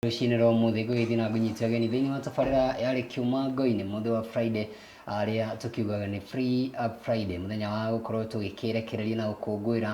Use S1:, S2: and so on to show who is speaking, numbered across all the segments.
S1: Rũcinĩ rwa ũmũthĩ ngũgĩthiĩ na ngũnyite ũgeni thĩinĩ wa tabarĩra yarĩ kiuma ngo-inĩ mũthĩ wa Friday, arĩa tũkiugaga nĩ Free Up Friday, mũthenya wa gũkorwo tũgĩkĩrekereria na gũkũngũĩra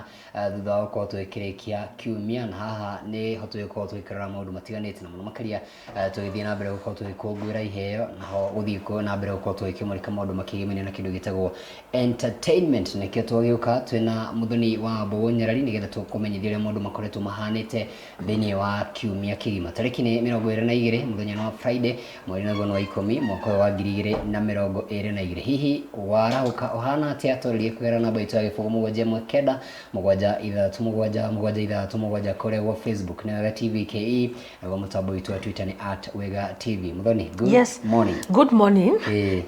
S1: thutha wa gũkorwo tũgĩkĩrĩkia kiumia. Na haha nĩho tũgĩkorwo tũgĩkĩrora maũndũ matiganĩte, na mũno makĩria tũgĩthiĩ na mbere gũkorwo tũgĩkũngũĩra iheo, naho gũthiĩ na mbere gũkorwo tũgĩkĩmũrĩka maũndũ makĩgemaine na kĩndũ gĩtagwo entertainment. Nĩkĩo twagĩũka twĩna Mũthoni wa Mbũgũ Nyarari, nĩgetha tũkũmenyithia ũrĩa maũndũ makoretwo mahanĩte thĩinĩ wa kiumia kĩgima. Tarĩki nĩ 22, mũthenya nĩ wa Friday, mweri naguo nĩ wa 10, mwaka ũyũ wa 2022. Hihi warahũka ũhana atĩa? Twarĩrie kũgerera namba itũ ya 071 967 767 kũrĩa gwa Facebook nĩ Wega TV KE, naguo mũtambo witũ wa Twitter nĩ @WegaTV. Mũthoni, good morning.
S2: Good morning.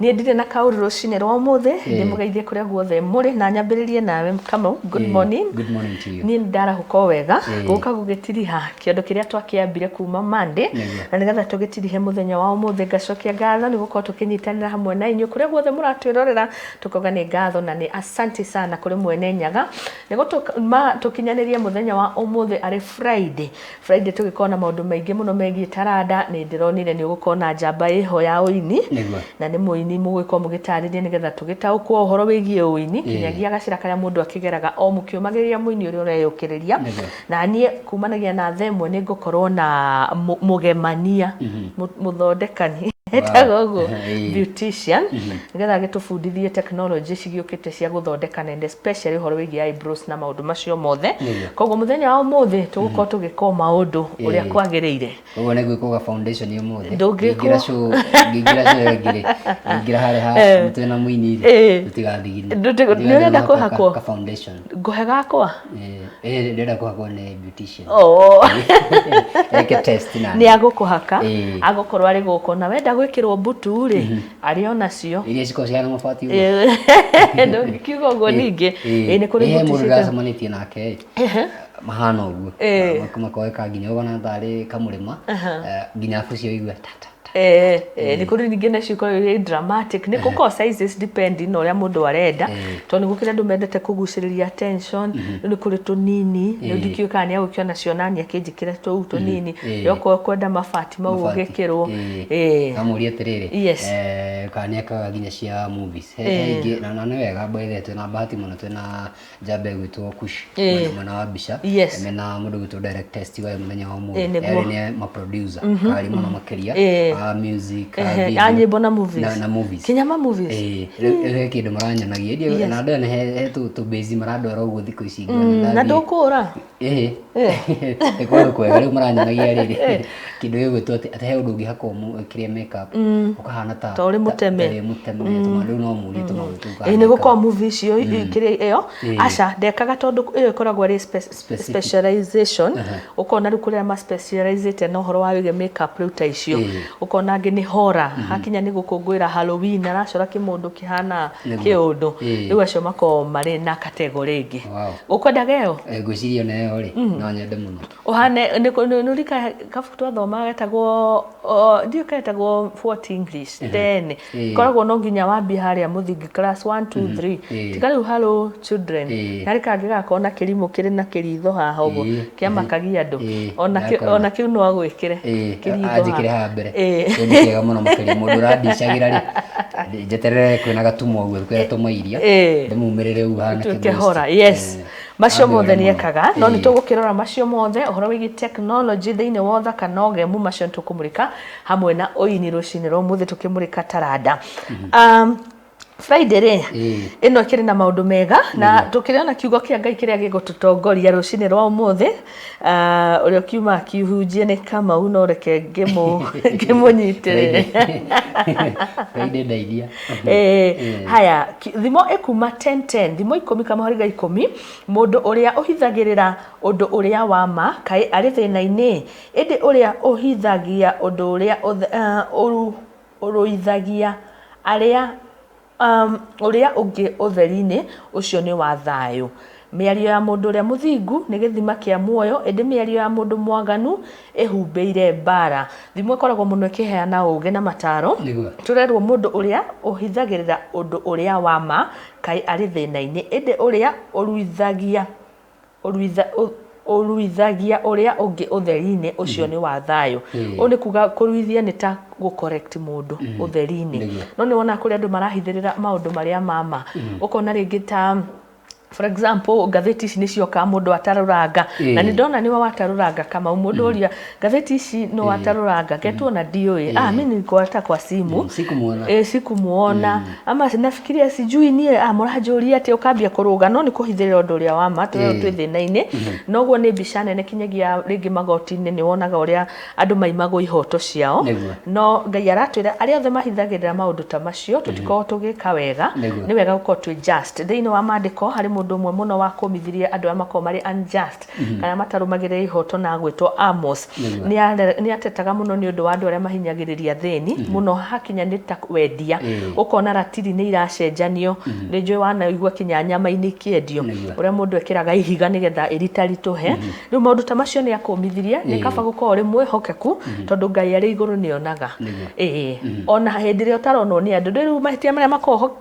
S2: Niĩ ndirĩ na kaũru rũcinĩ rwa ũmũthĩ. Ndĩmũgeithie kũrĩa guothe mũrĩ na nyambĩrĩrie nawe, Kamau. Good morning.
S1: Good morning to you.
S2: Niĩ nĩ ndarahũka o wega. Gũka gũgĩtiriha kĩondo kĩrĩa twakĩambire kuma Monday, na nĩgetha tũgĩtirihe mũthenya wa ũmũthĩ, ngacokia ngatho nĩ gũkorwo tũkĩnyitanĩra hamwe na inyuĩ kũrĩa guothe mũratwĩrorera. Tũkauga nĩ ngatho na nĩ asante sana kũrĩ mwene Nyaga nĩ gũtũma tũkinyanĩrie mũthenya wa ũmũthĩ arĩ Friday. Friday tũgĩkorwo na maũndũ maingĩ mũno megiĩ taranda. Nĩ ndĩronire nĩ ũgũkorwo na njamba ĩho ya ũini, na nĩ mũini mũgũgĩkorwo mũgĩtarĩria nĩgetha tũgĩtaũkwo ũhoro wĩgiĩ ũini, kinyagia gacĩra karĩa mũndũ akĩgeraga o mũkĩũmagĩrĩria mũini ũrĩa ũreyũkĩrĩria. Na niĩ kumanagia na thaa 1 nĩ ngũkorwo na mũgemania, mũthondekani, etagwo ũguo, beautician, nĩgetha agĩtũbundithie technology cigĩũkĩte cia gũthondekana, and especially ũhoro wĩgiĩ eyebrows na maũndũ macio mothe. Koguo mũthenya wa ũmũthĩ tũgũkorwo tũgĩka o maũndũ ũrĩa kwagĩrĩire.
S1: Koguo nĩ gwĩkwo ga foundation ũmũthĩ.
S2: Ndũngĩkwo.
S1: Ngĩingĩra show, ngĩingĩra show ĩyo ĩngĩ rĩ, ngĩingĩra harĩa ha twĩna mũini rĩ, tũtigathigine.
S2: Nĩ ũrenda kũhakwo?
S1: Ka foundation.
S2: Ngũhe gakwa?
S1: Ĩĩ, ndĩrenda kũhakwo nĩ beautician.
S2: Oh.
S1: Eke test na
S2: Nĩ agũkũhaka. Agũkorwo arĩ gũkũ, na wenda gwĩkĩrwo mbutu rĩ, arĩ o nacio.
S1: Iria cikoragwo cihana mabati ũguo.
S2: Ndũngĩkiuga ũguo ningĩ. Ĩĩ, nĩ kũrĩ
S1: He
S2: mbutu
S1: mũndũ
S2: ciĩtagwo
S1: ndacemanĩtie nake ĩ, mahana ũguo. Makoeka nginya ũgona tarĩ kamũrĩma, nginya abucio ũigue ta ta ta.
S2: Nĩ kũrĩ ningĩ nacio ikoragwo irĩ dramatic. Nĩ gũkoragwo sizes depending na ũrĩa mũndũ arenda, tondũ nĩ gũkĩrĩ andũ mendete kũgucĩrĩria attention. Rĩu nĩ kũrĩ tũnini, rĩu ndikĩũĩ kana nĩ agũkĩona cio nani akĩnjĩkĩra tũu tũnini. Okorwo ũkwenda mabati mau ũgĩkĩrwo.
S1: Kamũria atĩrĩrĩ, kana nĩ ekaga nginya cia movies? He ingĩ na nĩ wega, by the way, twĩna bahati mũno, twĩna njamba ĩgwĩtwo Kush mwena wa mbica, mena mũndũ ũgwĩtwo Director Steve mũthenya wa ũmũthĩ. Erĩ nĩ ma producer kari mũno makĩria a music, a video.
S2: A nyĩmbo na movies.
S1: Na movies.
S2: Kinyama movies.
S1: Ĩĩ, rĩu he kĩndũ maranyonagia. Na andũ aya he tũ base marandwara ũguo thikũ ici ngĩona
S2: Na
S1: ndathiĩ.
S2: Ndũkũra.
S1: Ĩĩ, nĩ kũndũ kwega. Rĩu maranyonagia rĩrĩ, kĩndũ gĩgwĩtwo atĩ he ũndũ ũngĩhakwo kĩrĩa makeup, ũkahana ta
S2: Ta ũrĩ mũteme.
S1: Ta ũrĩ mũteme. Rĩu no mũrie tũmaũndũ tũu
S2: Ĩĩ, nĩ gũkorwo movie icio kĩrĩa ĩyo, aca ndekaga, tondũ ĩyo ĩkoragwo ĩrĩ
S1: Specific.
S2: Specialization. Ũkona rĩu kũrĩa ma specializĩte na ũhoro wa wĩgiĩ makeup rĩu ta icio. Ũkona angĩ nĩ horror, hakinya nĩ gũkũngũĩra Halloween, aracora kĩmũndũ kĩhana kĩũndũ. Rĩu acio makoragwo marĩ na category ĩngĩ. Ũkwendaga ĩyo?
S1: Ngwĩciria ona ĩyo rĩ, no nyende mũno.
S2: Ũhane nĩ ũrika kabuku twathomaga getagwo, ndiũĩ getagwo what, English 10. Koragwo no nginya wambie harĩa mũthingi, class 1 2 3. Tiga rĩu Hello Children. Harĩ kangĩ gakorwo na kĩrimũ kĩrĩ na kĩritho haha ũguo, kĩamakagia andũ. Ona kĩu no agwĩkĩre kĩritho.
S1: Anjĩkĩre haha mbere. Kĩu nĩ kĩega mũno makĩria. Mũndũ ũrandicagĩra rĩ, njeterere kwĩna gatumwa ũguo, kwĩna tũmairia, ndĩmumĩrĩre ũguo hana
S2: Tuĩke hora, yes. Macio mothe nĩ ekaga, no nĩ tũgũkĩrora macio mothe, ũhoro wĩgiĩ technology thĩinĩ wa ũthaka na ũgemu, macio nĩ tũkũmũrĩka hamwe na ũini rũcinĩ rwa ũmũthĩ tũkĩmũrĩka taranda. Friday rĩ, ĩno ĩkĩrĩ na maũndũ mega, na tũkĩrĩ ona kiugo kĩa Ngai kĩrĩa gĩgũtũtongoria rũcinĩ rwa ũmũthĩ. Ũrĩa ũkiuma akĩhunjie nĩ Kamau, no reke ngĩmũnyitĩrĩre.
S1: Friday ndeithia.
S2: Haya, thimo ĩkuma 10:10, thimo 10 kamũhari ga 10: "Mũndũ ũrĩa ũhithagĩrĩra ũndũ ũrĩa wa ma kaĩ arĩ thĩna-inĩ, ĩndĩ ũrĩa ũhithagia ũndũ ũrĩa ũrũithagia arĩa ũrĩa ũngĩ ũtheri-inĩ, ũcio nĩ wa thayũ." Mĩario ya mũndũ ũrĩa mũthingu nĩ gĩthima kĩa muoyo, ĩndĩ mĩario ya mũndũ mwaganu ĩhumbĩire mbaara. Thimo ĩkoragwo mũno ĩkĩheana ũũgĩ na mataro. Tũrerwo mũndũ ũrĩa ũhithagĩrĩra ũndũ ũrĩa wa ma kaĩ arĩ thĩna-inĩ, ĩndĩ ũrĩa ũruithagia ũruitha, Ũruithagia ũrĩa ũngĩ ũtheri-inĩ, ũcio nĩ wa thayũ. Ũũ nĩ kuga kũruithia nĩ ta gũ correct mũndũ ũtheri-inĩ. No nĩ wonaga kũrĩ andũ marahithĩrĩra maũndũ marĩa ma ma. Ũkona rĩngĩ ta for example ngathĩti ici nĩ ciokaga mũndũ atarũranga. Na nĩ ndona nĩwe watarũranga Kamau. Mũndũ oria ngathĩti ici nũ watarũranga, ngetwo ona ndiũĩ. Ah, mimi nilikuwa hata kwa simu.
S1: Sikumuona.
S2: Sikumuona. Ama nafikiria sijui niĩ, ah, mũranjũria atĩa, ũkambia kũrũga no nĩ kũhithĩrĩra ũndũ ũrĩa wa ma tondũ twĩ thĩna-inĩ. Noguo nĩ mbica nene kinyagia rĩngĩ magoti-inĩ nĩ wonaga ũrĩa andũ maimagwo ihoto ciao. No Ngai aratwĩra arĩa othe mahithagĩrĩra maũndũ ta macio tũtikoragwo tũgĩka wega. Nĩ wega gũkorwo twĩ just. Thĩinĩ wa maandĩko harĩ mũndũ ũmwe mũno wakũmithirie andũ arĩa makoragwo marĩ unjust kana matarũmagĩrĩra ihoto na agwĩtwo Amos. Nĩ atetaga mũno nĩ ũndũ wa andũ arĩa mahinyagĩrĩria athĩni mũno hakinya nĩ ta wendia. Ũkona ratiri nĩ iracenjanio, nĩ njũĩ wanaigua kinya nyama-inĩ ikĩendio, ũrĩa mũndũ ekĩraga ihiga nĩgetha ĩritaritũhe. Rĩu maũndũ ta macio nĩ akũmithirie, nĩ kaba gũkorwo ũrĩ mwĩhokeku tondũ Ngai arĩ igũrũ nĩ onaga. Ĩĩ, ona hĩndĩ ĩrĩa ũtaronwo nĩ andũ. Rĩu mahĩtia marĩa makoragwo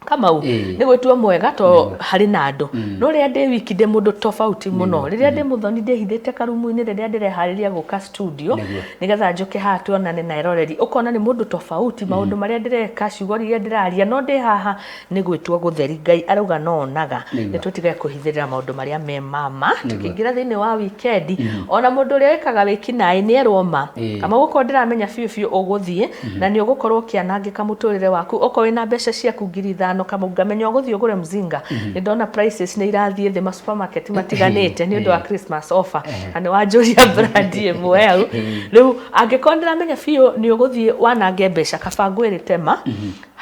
S2: Kamau nĩ gwĩtua mwega to harĩ na andũ. No rĩrĩa ndĩ wiki ndĩ mũndũ tofauti mũno. Rĩrĩa ndĩ mũthoni ndĩhithĩte karumu-inĩ rĩrĩa ndĩreharĩria gũka studio nĩgetha njũke haha tuonane na eroreri, ũkona nĩ mũndũ tofauti, maũndũ marĩa ndĩreka, ciugo iria ndĩraria, no ndĩ haha nĩ gwĩtua gũtheri. Ngai arauga no onaga. Nĩ tũtige kũhithĩrĩra maũndũ marĩa me ma ma. Tũkĩingĩra thĩinĩ wa wikendi, ona mũndũ ũrĩa wĩkaga wĩkinaĩ nĩ erwo ma. Kamau okorwo ndĩramenya biũ biũ ũgũthiĩ na nĩ ũgũkorwo ũkĩanangĩka mũtũrĩre waku, okorwo wĩna mbeca ciaku 5,000 Kamau, ngamenya ũgũthiĩ ũgũre mzinga. Nĩ ndona prices nĩ irathiĩ thĩ ma supermarket matiganĩte nĩ ũndũ wa Christmas offer. Na nĩ wanjũria brand ĩmwe hau. Rĩu angĩkorwo ndĩramenya biũ nĩ ũgũthiĩ wanange mbeca, kaba ngwĩrĩte ma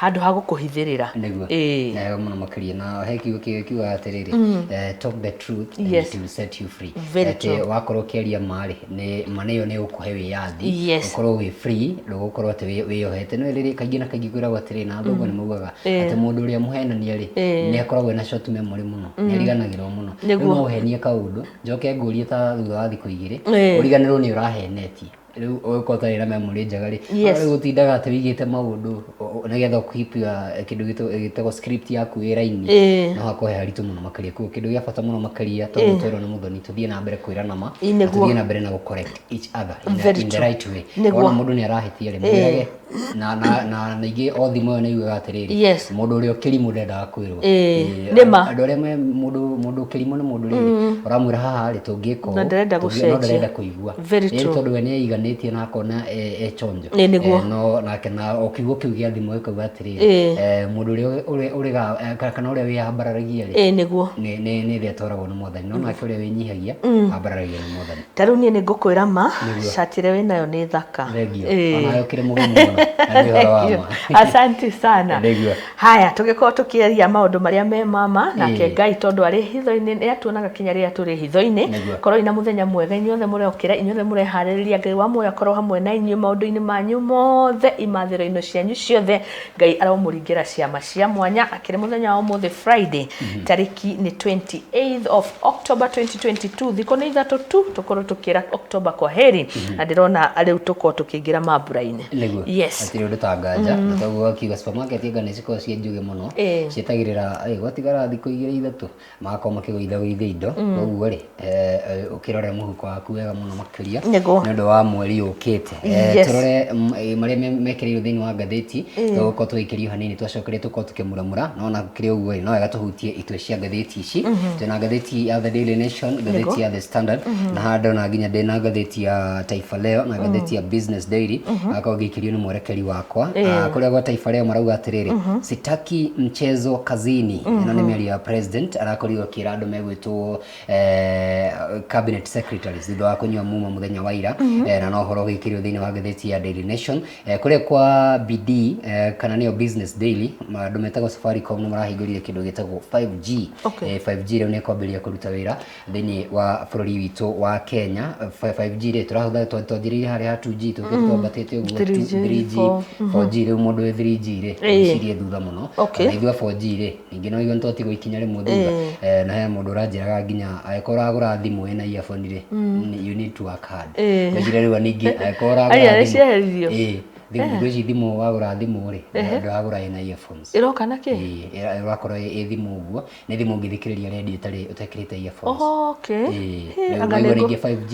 S2: handũ ha gũkũhithĩrĩra.
S1: Nĩguo.
S2: Ĩĩ.
S1: Na wega mũno makĩria. Na he kiugo kĩngĩ kiugaga atĩrĩrĩ, talk the truth and it will set you free.
S2: Very
S1: Atĩ
S2: true.
S1: wakorwo ũkĩaria ma rĩ, nĩ ma nĩyo nĩ ĩgũkũhe wĩyathi, ũkorwo wĩ free, ndũgũkorwo atĩ wĩyohete. No rĩrĩ kaingĩ na kaingĩ kwĩragwo atĩrĩrĩ, na athũngũ nĩ maugaga atĩ mũndũ ũrĩa mũhenania rĩ, nĩ akoragwo ena short memory mũno, nĩ ariganagĩrwo mũno. Rĩu no ũhenie kaũndũ, njoke ngũrie ta thutha wa thikũ igĩrĩ, ũriganĩrwo nĩ ũrahenetie. Rĩu ũgĩkorwo ũtarĩ na memory njega rĩ, rĩu gũtindaga atĩ wĩigĩte maũndũ nĩgetha ũ keep your kĩndũ gĩtagwo script yaku wĩra-inĩ, no hakorwo he haritũ mũno makĩria. Koguo kĩndũ gĩa bata mũno makĩria tondũ twerwo nĩ Mũthoni tũthiĩ na mbere kwĩrana ma, na tũthiĩ na mbere na gũ correct each other in the right way. Wona mũndũ nĩ arahĩtia rĩ, mwĩrage. Na na na ningĩ o thimo ĩyo nĩ yugaga atĩrĩrĩ, mũndũ ũrĩa ũkĩrimũ ndendaga kwĩrwo.
S2: Nĩ ma.
S1: Andũ arĩa me mũndũ mũndũ kĩrimũ nĩ mũndũ rĩrĩ, ũramwĩra haha rĩ tũngĩka ũũ,
S2: Na ndarenda
S1: no
S2: gũcenjia.
S1: ndarenda kũigua.
S2: Very true.
S1: Tondũ we nĩ eiganĩtie na akona e chonjo.
S2: Ĩĩ nĩguo.
S1: No nake na o kiugo kĩu gĩa thimo gĩkauga atĩrĩrĩ, mũndũ ũrĩa ũrega kana ũrĩa wĩyambararagia rĩ,
S2: Ĩĩ nĩguo.
S1: nĩ thĩ atwaragwo nĩ Mwathani, no nake ũrĩa wĩnyihagia ambararagio nĩ Mwathani.
S2: Ta rĩu niĩ nĩ ngũkwĩra ma, cati ĩrĩa wĩnayo nĩ thaka.
S1: Thengiũ. Onawe ũkĩrĩ mũgemu mũno. Na nĩ ũhoro wa ma.
S2: Asante sana.
S1: Thengiũ.
S2: Haya, tũgĩkorwo tũkĩaria maũndũ marĩa me mama, nake Ngai tondũ arĩ hitho-inĩ nĩ atuonaga kinya rĩrĩa tũrĩ hitho-inĩ. Korwo na mũthenya mwega inyuothe mũrokĩra, inyuothe mũreharĩrĩria, Ngai wa muoyo akorwo hamwe na inyuĩ maũndũ-inĩ manyu mothe, imathĩro-inĩ cianyu ciothe. Ngai aromũringĩra ciama cia mwanya. Akĩrĩ mũthenya wa ũmũthĩ Friday, tarĩki nĩ 28th of October 2022, thikũ nĩ ithatũ tu tũkorwo tũkĩra October kwa heri, na ndĩrona rĩu tũkorwo tũkĩingĩra mambura-inĩ.
S1: Nĩguo.
S2: Yes.
S1: Hatirĩ ũndũ ta nganja. Na toguo akiuga supermarket anga nĩ cikoragwo ciĩ njũgĩ mũno. Cietagĩrĩra gwatigara thikũ igĩrĩ ithatũ magakorwo makĩgũithagũithia indo. Koguo rĩ, ũkĩrore mũhuko waku wega mũno makĩria nĩ ũndũ wa mweri ũkĩte. Tũrore marĩa mekĩrĩirwo thĩinĩ wa ngathĩti, tũgũkorwo tũgĩikĩrio hanini twacokeria tũkorwo tũkĩmuramura, no ona gũkĩrĩ ũguo rĩ, no wega tũhutie itwe cia ngathĩti ici. Twĩna ngathĩti ya The Daily Nation, ngathĩti ya The Standard, na haha ndona nginya ndĩna ngathĩti ya Taifa Leo na ngathĩti ya Business Daily, agakorwo ngĩikĩrio nĩ mwerekeri wakwa. Kũrĩa gwa Taifa Leo marauga atĩrĩrĩ, sitaki mchezo kazini. Ĩno nĩ mĩario ya president, arakorirwo akĩra andũ megwĩtwo cabinet secretaries thutha wa kũnyua muma mũthenya wa ira, na no ũhoro ũgĩkĩrio thĩinĩ wa ngathĩti ya Daily Nation. Kũrĩa kwa BD, kana nĩyo Business Daily, andũ metagwo Safaricom nĩ marahingũrire kĩndũ gĩtagwo 5G. 5G rĩu nĩ ĩkwambĩrĩria kũruta wĩra thĩinĩ wa bũrũri witũ wa Kenya. 5G rĩ, tũrahũthĩra, twanjĩrĩirie harĩa ha 2G, tũkĩte twambatĩte ũguo 3G, 4G, rĩu mũndũ wĩ 3G rĩ, ecirie thutha mũno. Na ithuĩ a 4G rĩ, ningĩ no igue nĩtwatigwo ikinya rĩmwe thutha. Na he mũndũ ũranjĩraga nginya angĩkorwo ũragũra thimũ ĩna earphone rĩ, you need to work hard. Ngwĩciria rĩu ningĩ angĩkorwo ũragũra thimũ, Thikũ ici thimũ wagũra thimũ rĩ, ndũragũra ĩna earphones.
S2: Ĩroka na kĩ?
S1: Ĩĩ, ĩrakorwo ĩ thimũ ũguo, nĩ thimũ ũngĩthikĩrĩria radio ĩtarĩ ũtekĩrĩte earphones.
S2: Okay.
S1: Ĩĩ,
S2: Hĩ,
S1: rĩu
S2: anga
S1: ũraigua
S2: nĩ
S1: rĩngĩ 5G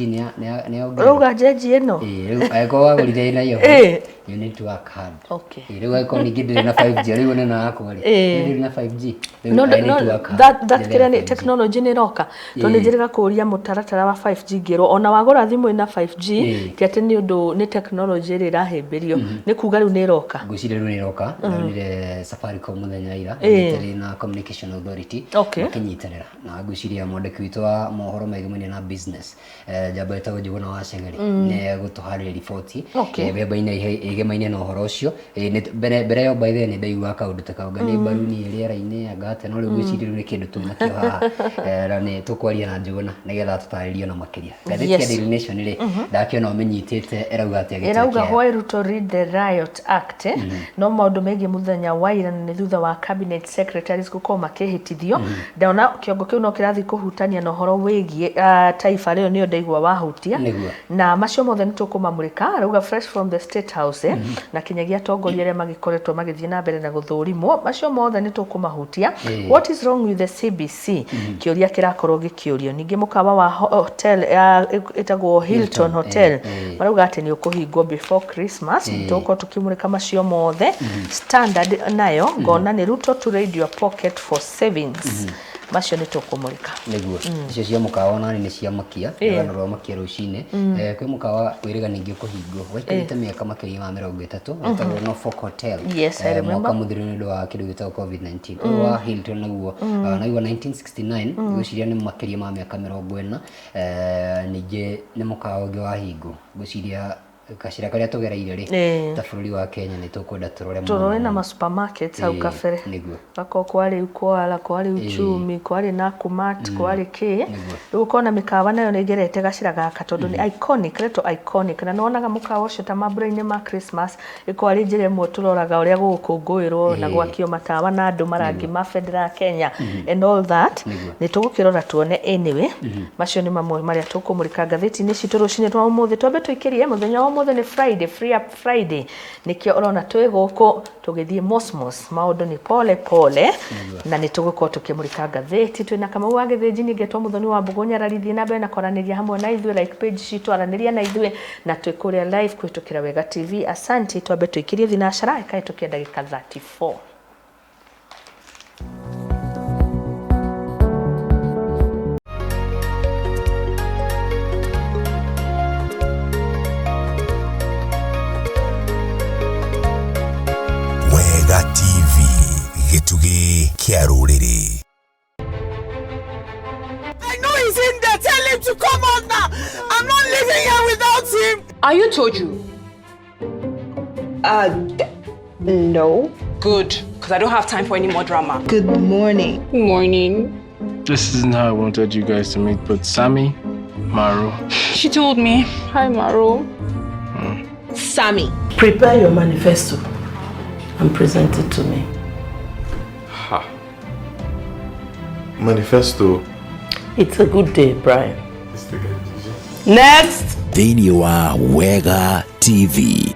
S1: nĩ yongererwo.
S2: Ũrauga njenji ĩno?
S1: Ĩĩ, rĩu angĩkorwo wagũrire ĩna earphones, you need to work hard.
S2: Okay.
S1: Ĩĩ, rĩu angĩkorwo ningĩ ndĩrĩ na 5G, rĩu nĩno yakwa rĩ, ndĩrĩ na 5G, rĩu
S2: No,
S1: I need
S2: no,
S1: to work hard.
S2: that
S1: Njethe
S2: kĩrĩa nĩ
S1: 5G.
S2: technology nĩ ĩroka, tondũ nĩ njĩrĩga kũũria mũtaratara wa 5G ngĩrwo ona wagũra thimũ ĩna 5G, ti atĩ nĩ ũndũ nĩ technology ĩrĩa ĩrahĩmbĩrio, nĩ kuga rĩu nĩ ĩroka.
S1: Ngwĩciria rĩu nĩ ĩroka. Ndonire Safaricom mũthenya ira ĩnyitanĩire na Communication Authority, makĩnyitanĩra na ngwĩciria mwandĩki witũ wa mohoro megemainie na business, njamba ĩtagwo Njũgũna wa Ceng'eri, nĩ egũtũharĩria riboti ĩgemainie na ũhoro ũcio. Mbere ĩyo by the way nĩ ndaiguaga kaũndũ ta kau, nĩ mbaruni ĩ rĩera-inĩ anga atĩa, no rĩu ngwĩciria rĩu nĩ kĩndũ twĩnakĩo haha, na nĩ tũkwaria na Njũgũna nĩgetha tũtarĩrie ona makĩria. Ngathĩti ya Daily Nation rĩ, ndakĩona ũmĩnyitĩte, ĩrauga atĩa gĩtwe
S2: Ĩrauga
S1: kĩayo?
S2: Why Ruto read the Riot Act, no maũndũ megiĩ mũthenya wa ira na nĩ thutha wa cabinet secretaries gũkorwo makĩhĩtithio. Ndona kĩongo kĩu no kĩrathiĩ kũhutania na ũhoro wĩgiĩ Taifa Leo, nĩyo ndaigua wahutia.
S1: Nĩguo.
S2: Na macio mothe nĩ tũkũmamũrĩka. Arauga fresh from the State House, na kinyagia atongoria arĩa magĩkoretwo magĩthiĩ na mbere na gũthũrimwo, macio mothe nĩ tũkũmahutia. What is wrong with the CBC, kĩũria kĩrakorwo gĩkĩũrio. Ningĩ mũkawa wa hotel ĩtagwo Hilton Hotel marauga atĩ nĩ ũkũhingwo before Christmas. Tũgũkorwo tũkĩmũrĩka macio mothe. Standard nayo ngona nĩ Ruto to raid your pocket for savings, macio nĩ tũkũmũrĩka.
S1: Nĩguo, icio cia mũkawa onani nĩ cia makia rũgano rwa makia rũcinĩ. Kwĩ mũkawa wĩrĩga ningĩ kũhingwo, waikarĩte mĩaka makĩria ma 30, wĩtagwo Norfolk Hotel.
S2: Yes, I remember.
S1: Mwaka mũthiru nĩ ũndũ wa kĩndũ gĩtagwo COVID-19. Ũyũ wa Hilton naguo, naguo 1969, ngwĩciria nĩ makĩria ma mĩaka 40. Ningĩ nĩ mũkawa ũngĩ wahingwo. Ngwĩciria gacĩra karĩa tũgereire rĩ, ta bũrũri wa Kenya, nĩ tũkwenda tũrore mũno
S2: Tũrore na
S1: mũno.
S2: ma supermarkets hau kabere.
S1: Nĩguo.
S2: Gakorwo kwarĩ Kwala, kwarĩ Uchumi, kwarĩ Nakumatt, kwarĩ kĩ.
S1: Nĩguo.
S2: Rĩu ũkona mĩkawa nayo nĩ ĩgerete gacĩra gaka tondũ nĩ iconic, retwo iconic, na nĩwonaga mũkawa ũcio ta mambura-inĩ ma Christmas, ĩkoragwo arĩ njĩra ĩmwe tũroraga ũrĩa gũgũkũngũĩrwo na gwakio matawa na andũ marangi ma bendera ya Kenya and all that.
S1: Nĩguo.
S2: Nĩ tũgũkĩrora tuone. Anyway, macio nĩ mamwe marĩa tũkũmũrĩka ngathĩti-inĩ citũ rũcinĩ rwa ũmũthĩ. Twambe tũikĩrie mũthenya wa ũmũthĩ nĩ Friday, free up Friday, nĩkĩo ũrona twĩ gũkũ tũgĩthiĩ mosmos, maũndũ nĩ pole pole, na nĩ tũgũkorwo tũkĩmũrĩka ngathĩti. Twĩna Kamau wa Gĩthĩnji, ningĩ Mũthoni wa Mbũgũ Nyarari. Thiĩ na mbere na kwaranĩria hamwe na ithuĩ, like page citũ, aranĩria na ithuĩ, na twĩ kũrĩa live kũhĩtũkĩra Wega TV. Asante. Twambe tũikĩrie thinacara ĩkahĩtũkia ndagĩka 34.
S3: Wega TV, gĩtugĩ kĩa rũrĩrĩ.
S4: I know he's in there. Tell him to come out now. I'm not leaving here without him.
S5: Are you Toju?
S6: No.
S5: Good, because I don't have time for any more drama.
S6: Good morning.
S5: Morning.
S7: This isn't how I wanted you guys to meet, but Sammy, Maru.
S5: She told me. Hi, Maru. Sammy.
S8: Prepare your manifesto and present it to me.
S9: Ha. Manifesto.
S8: It's a good day, Brian. Next!
S3: Thĩinĩ wa Wega TV.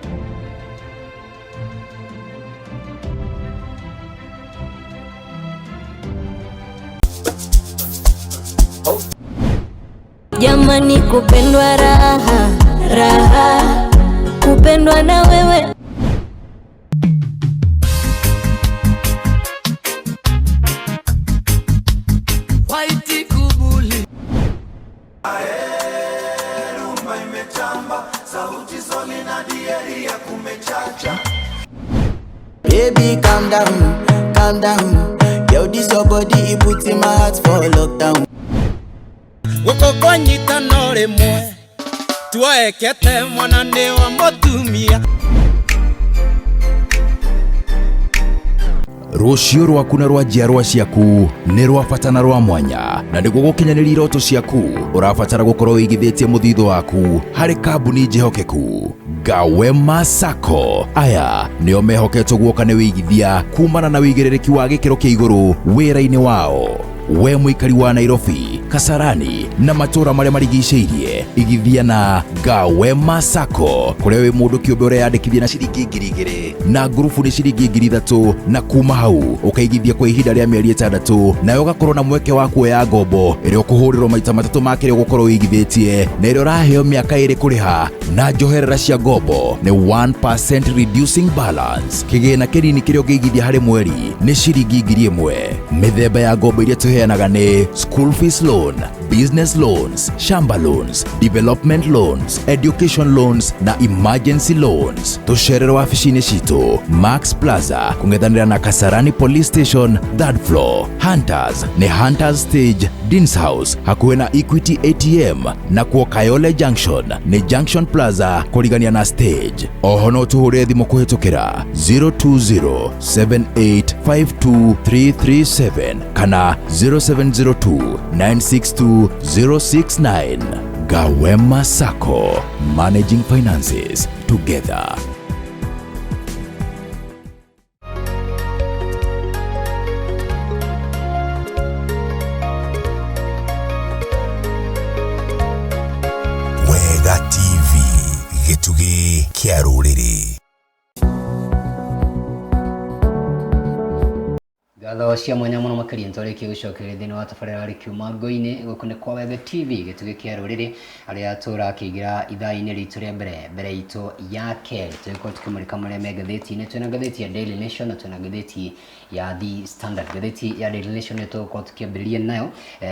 S10: Jamani, kupendwa raha raha, kupendwa na wewe.
S11: Baby, calm down, calm down. Yo, this your body, it put in my heart for lockdown.
S12: Gũkũ kũnyitano rĩmwe tuoekete mwana nĩ wa mũtumia.
S3: Rũciũ rwaku na rwa njiarwa ciaku nĩ rwa bata na rwa mwanya, na nĩguo gũkinyanĩria iroto ciaku ũrabatara gũkorwo wĩigithĩtie mũthithũ waku harĩ kambuni njĩhokeku. Gawema Sacco aya nĩo mehoketwo guoka nĩ wĩigithia kumana na wĩigĩrĩrĩki wa gĩkĩro kĩa igũrũ wĩra-inĩ wao. We mũikari wa Nairobi, Kasarani na matũũra marĩa marigicĩirie, igithia na Gawema Sacco kũrĩa wĩ mũndũ kĩũmbe ũreyandĩkithia na ciringi 2,000 na ngurubu nĩ ciringi 3,000, na kuma hau ũkaigithia kwa ihinda rĩa mĩeri 6 nawe ũgakorwo na mweke wa kuoya ngombo ĩrĩa ũkũhũrĩrwo maita 3 ma kĩrĩa ũgũkorwo ũigithĩtie, na ĩrĩa ũraheo mĩaka 2 kũrĩha, na njoherera cia ngombo nĩ 1% reducing balance. Kĩgĩna kĩnini kĩrĩa ũngĩigithia harĩ mweri nĩ ciringi 1,000. Mĩthemba ya ngombo iria tũheanaga nĩ school fees loan, business loans, shamba loans, development loans, education loans na emergency loans. Tũcerere wabici-inĩ citũ Max Plaza kũng'ethanĩra na Kasarani Police Station, third floor. Hunters nĩ Hunters Stage, Deans House hakuhĩ na Equity ATM, na kuo Kayole Junction nĩ Junction Plaza kũrigania na stage. Oho no tũhũre thimũ kũhĩtũkĩra 020-7852-337 kana 0702-962-069. Gawema Sacco, managing finances together.
S13: Wega TV, gĩtugĩ kĩa rũrĩrĩ.
S1: Ngatho cia mwanya mũno makĩria nĩtwarĩkia gũcokereria thĩinĩ wa tabarĩra ya Kiuma Ngo-inĩ. Gũkũ nĩ kwa Wega TV, gĩtugĩ kĩa rũrĩrĩ, arĩa tũrakĩingĩra ithaa-inĩ ritũ rĩa mbere mbere itũ ya kerĩ, tũgĩkorwo tũkĩmũrĩka marĩa me ngathĩti-inĩ. Twĩna ngathĩti ya Daily Nation na twĩna ngathĩti ya The Standard. Ngathĩti ya Daily Nation nĩyo tũgũkorwo tũkĩambĩrĩria nayo,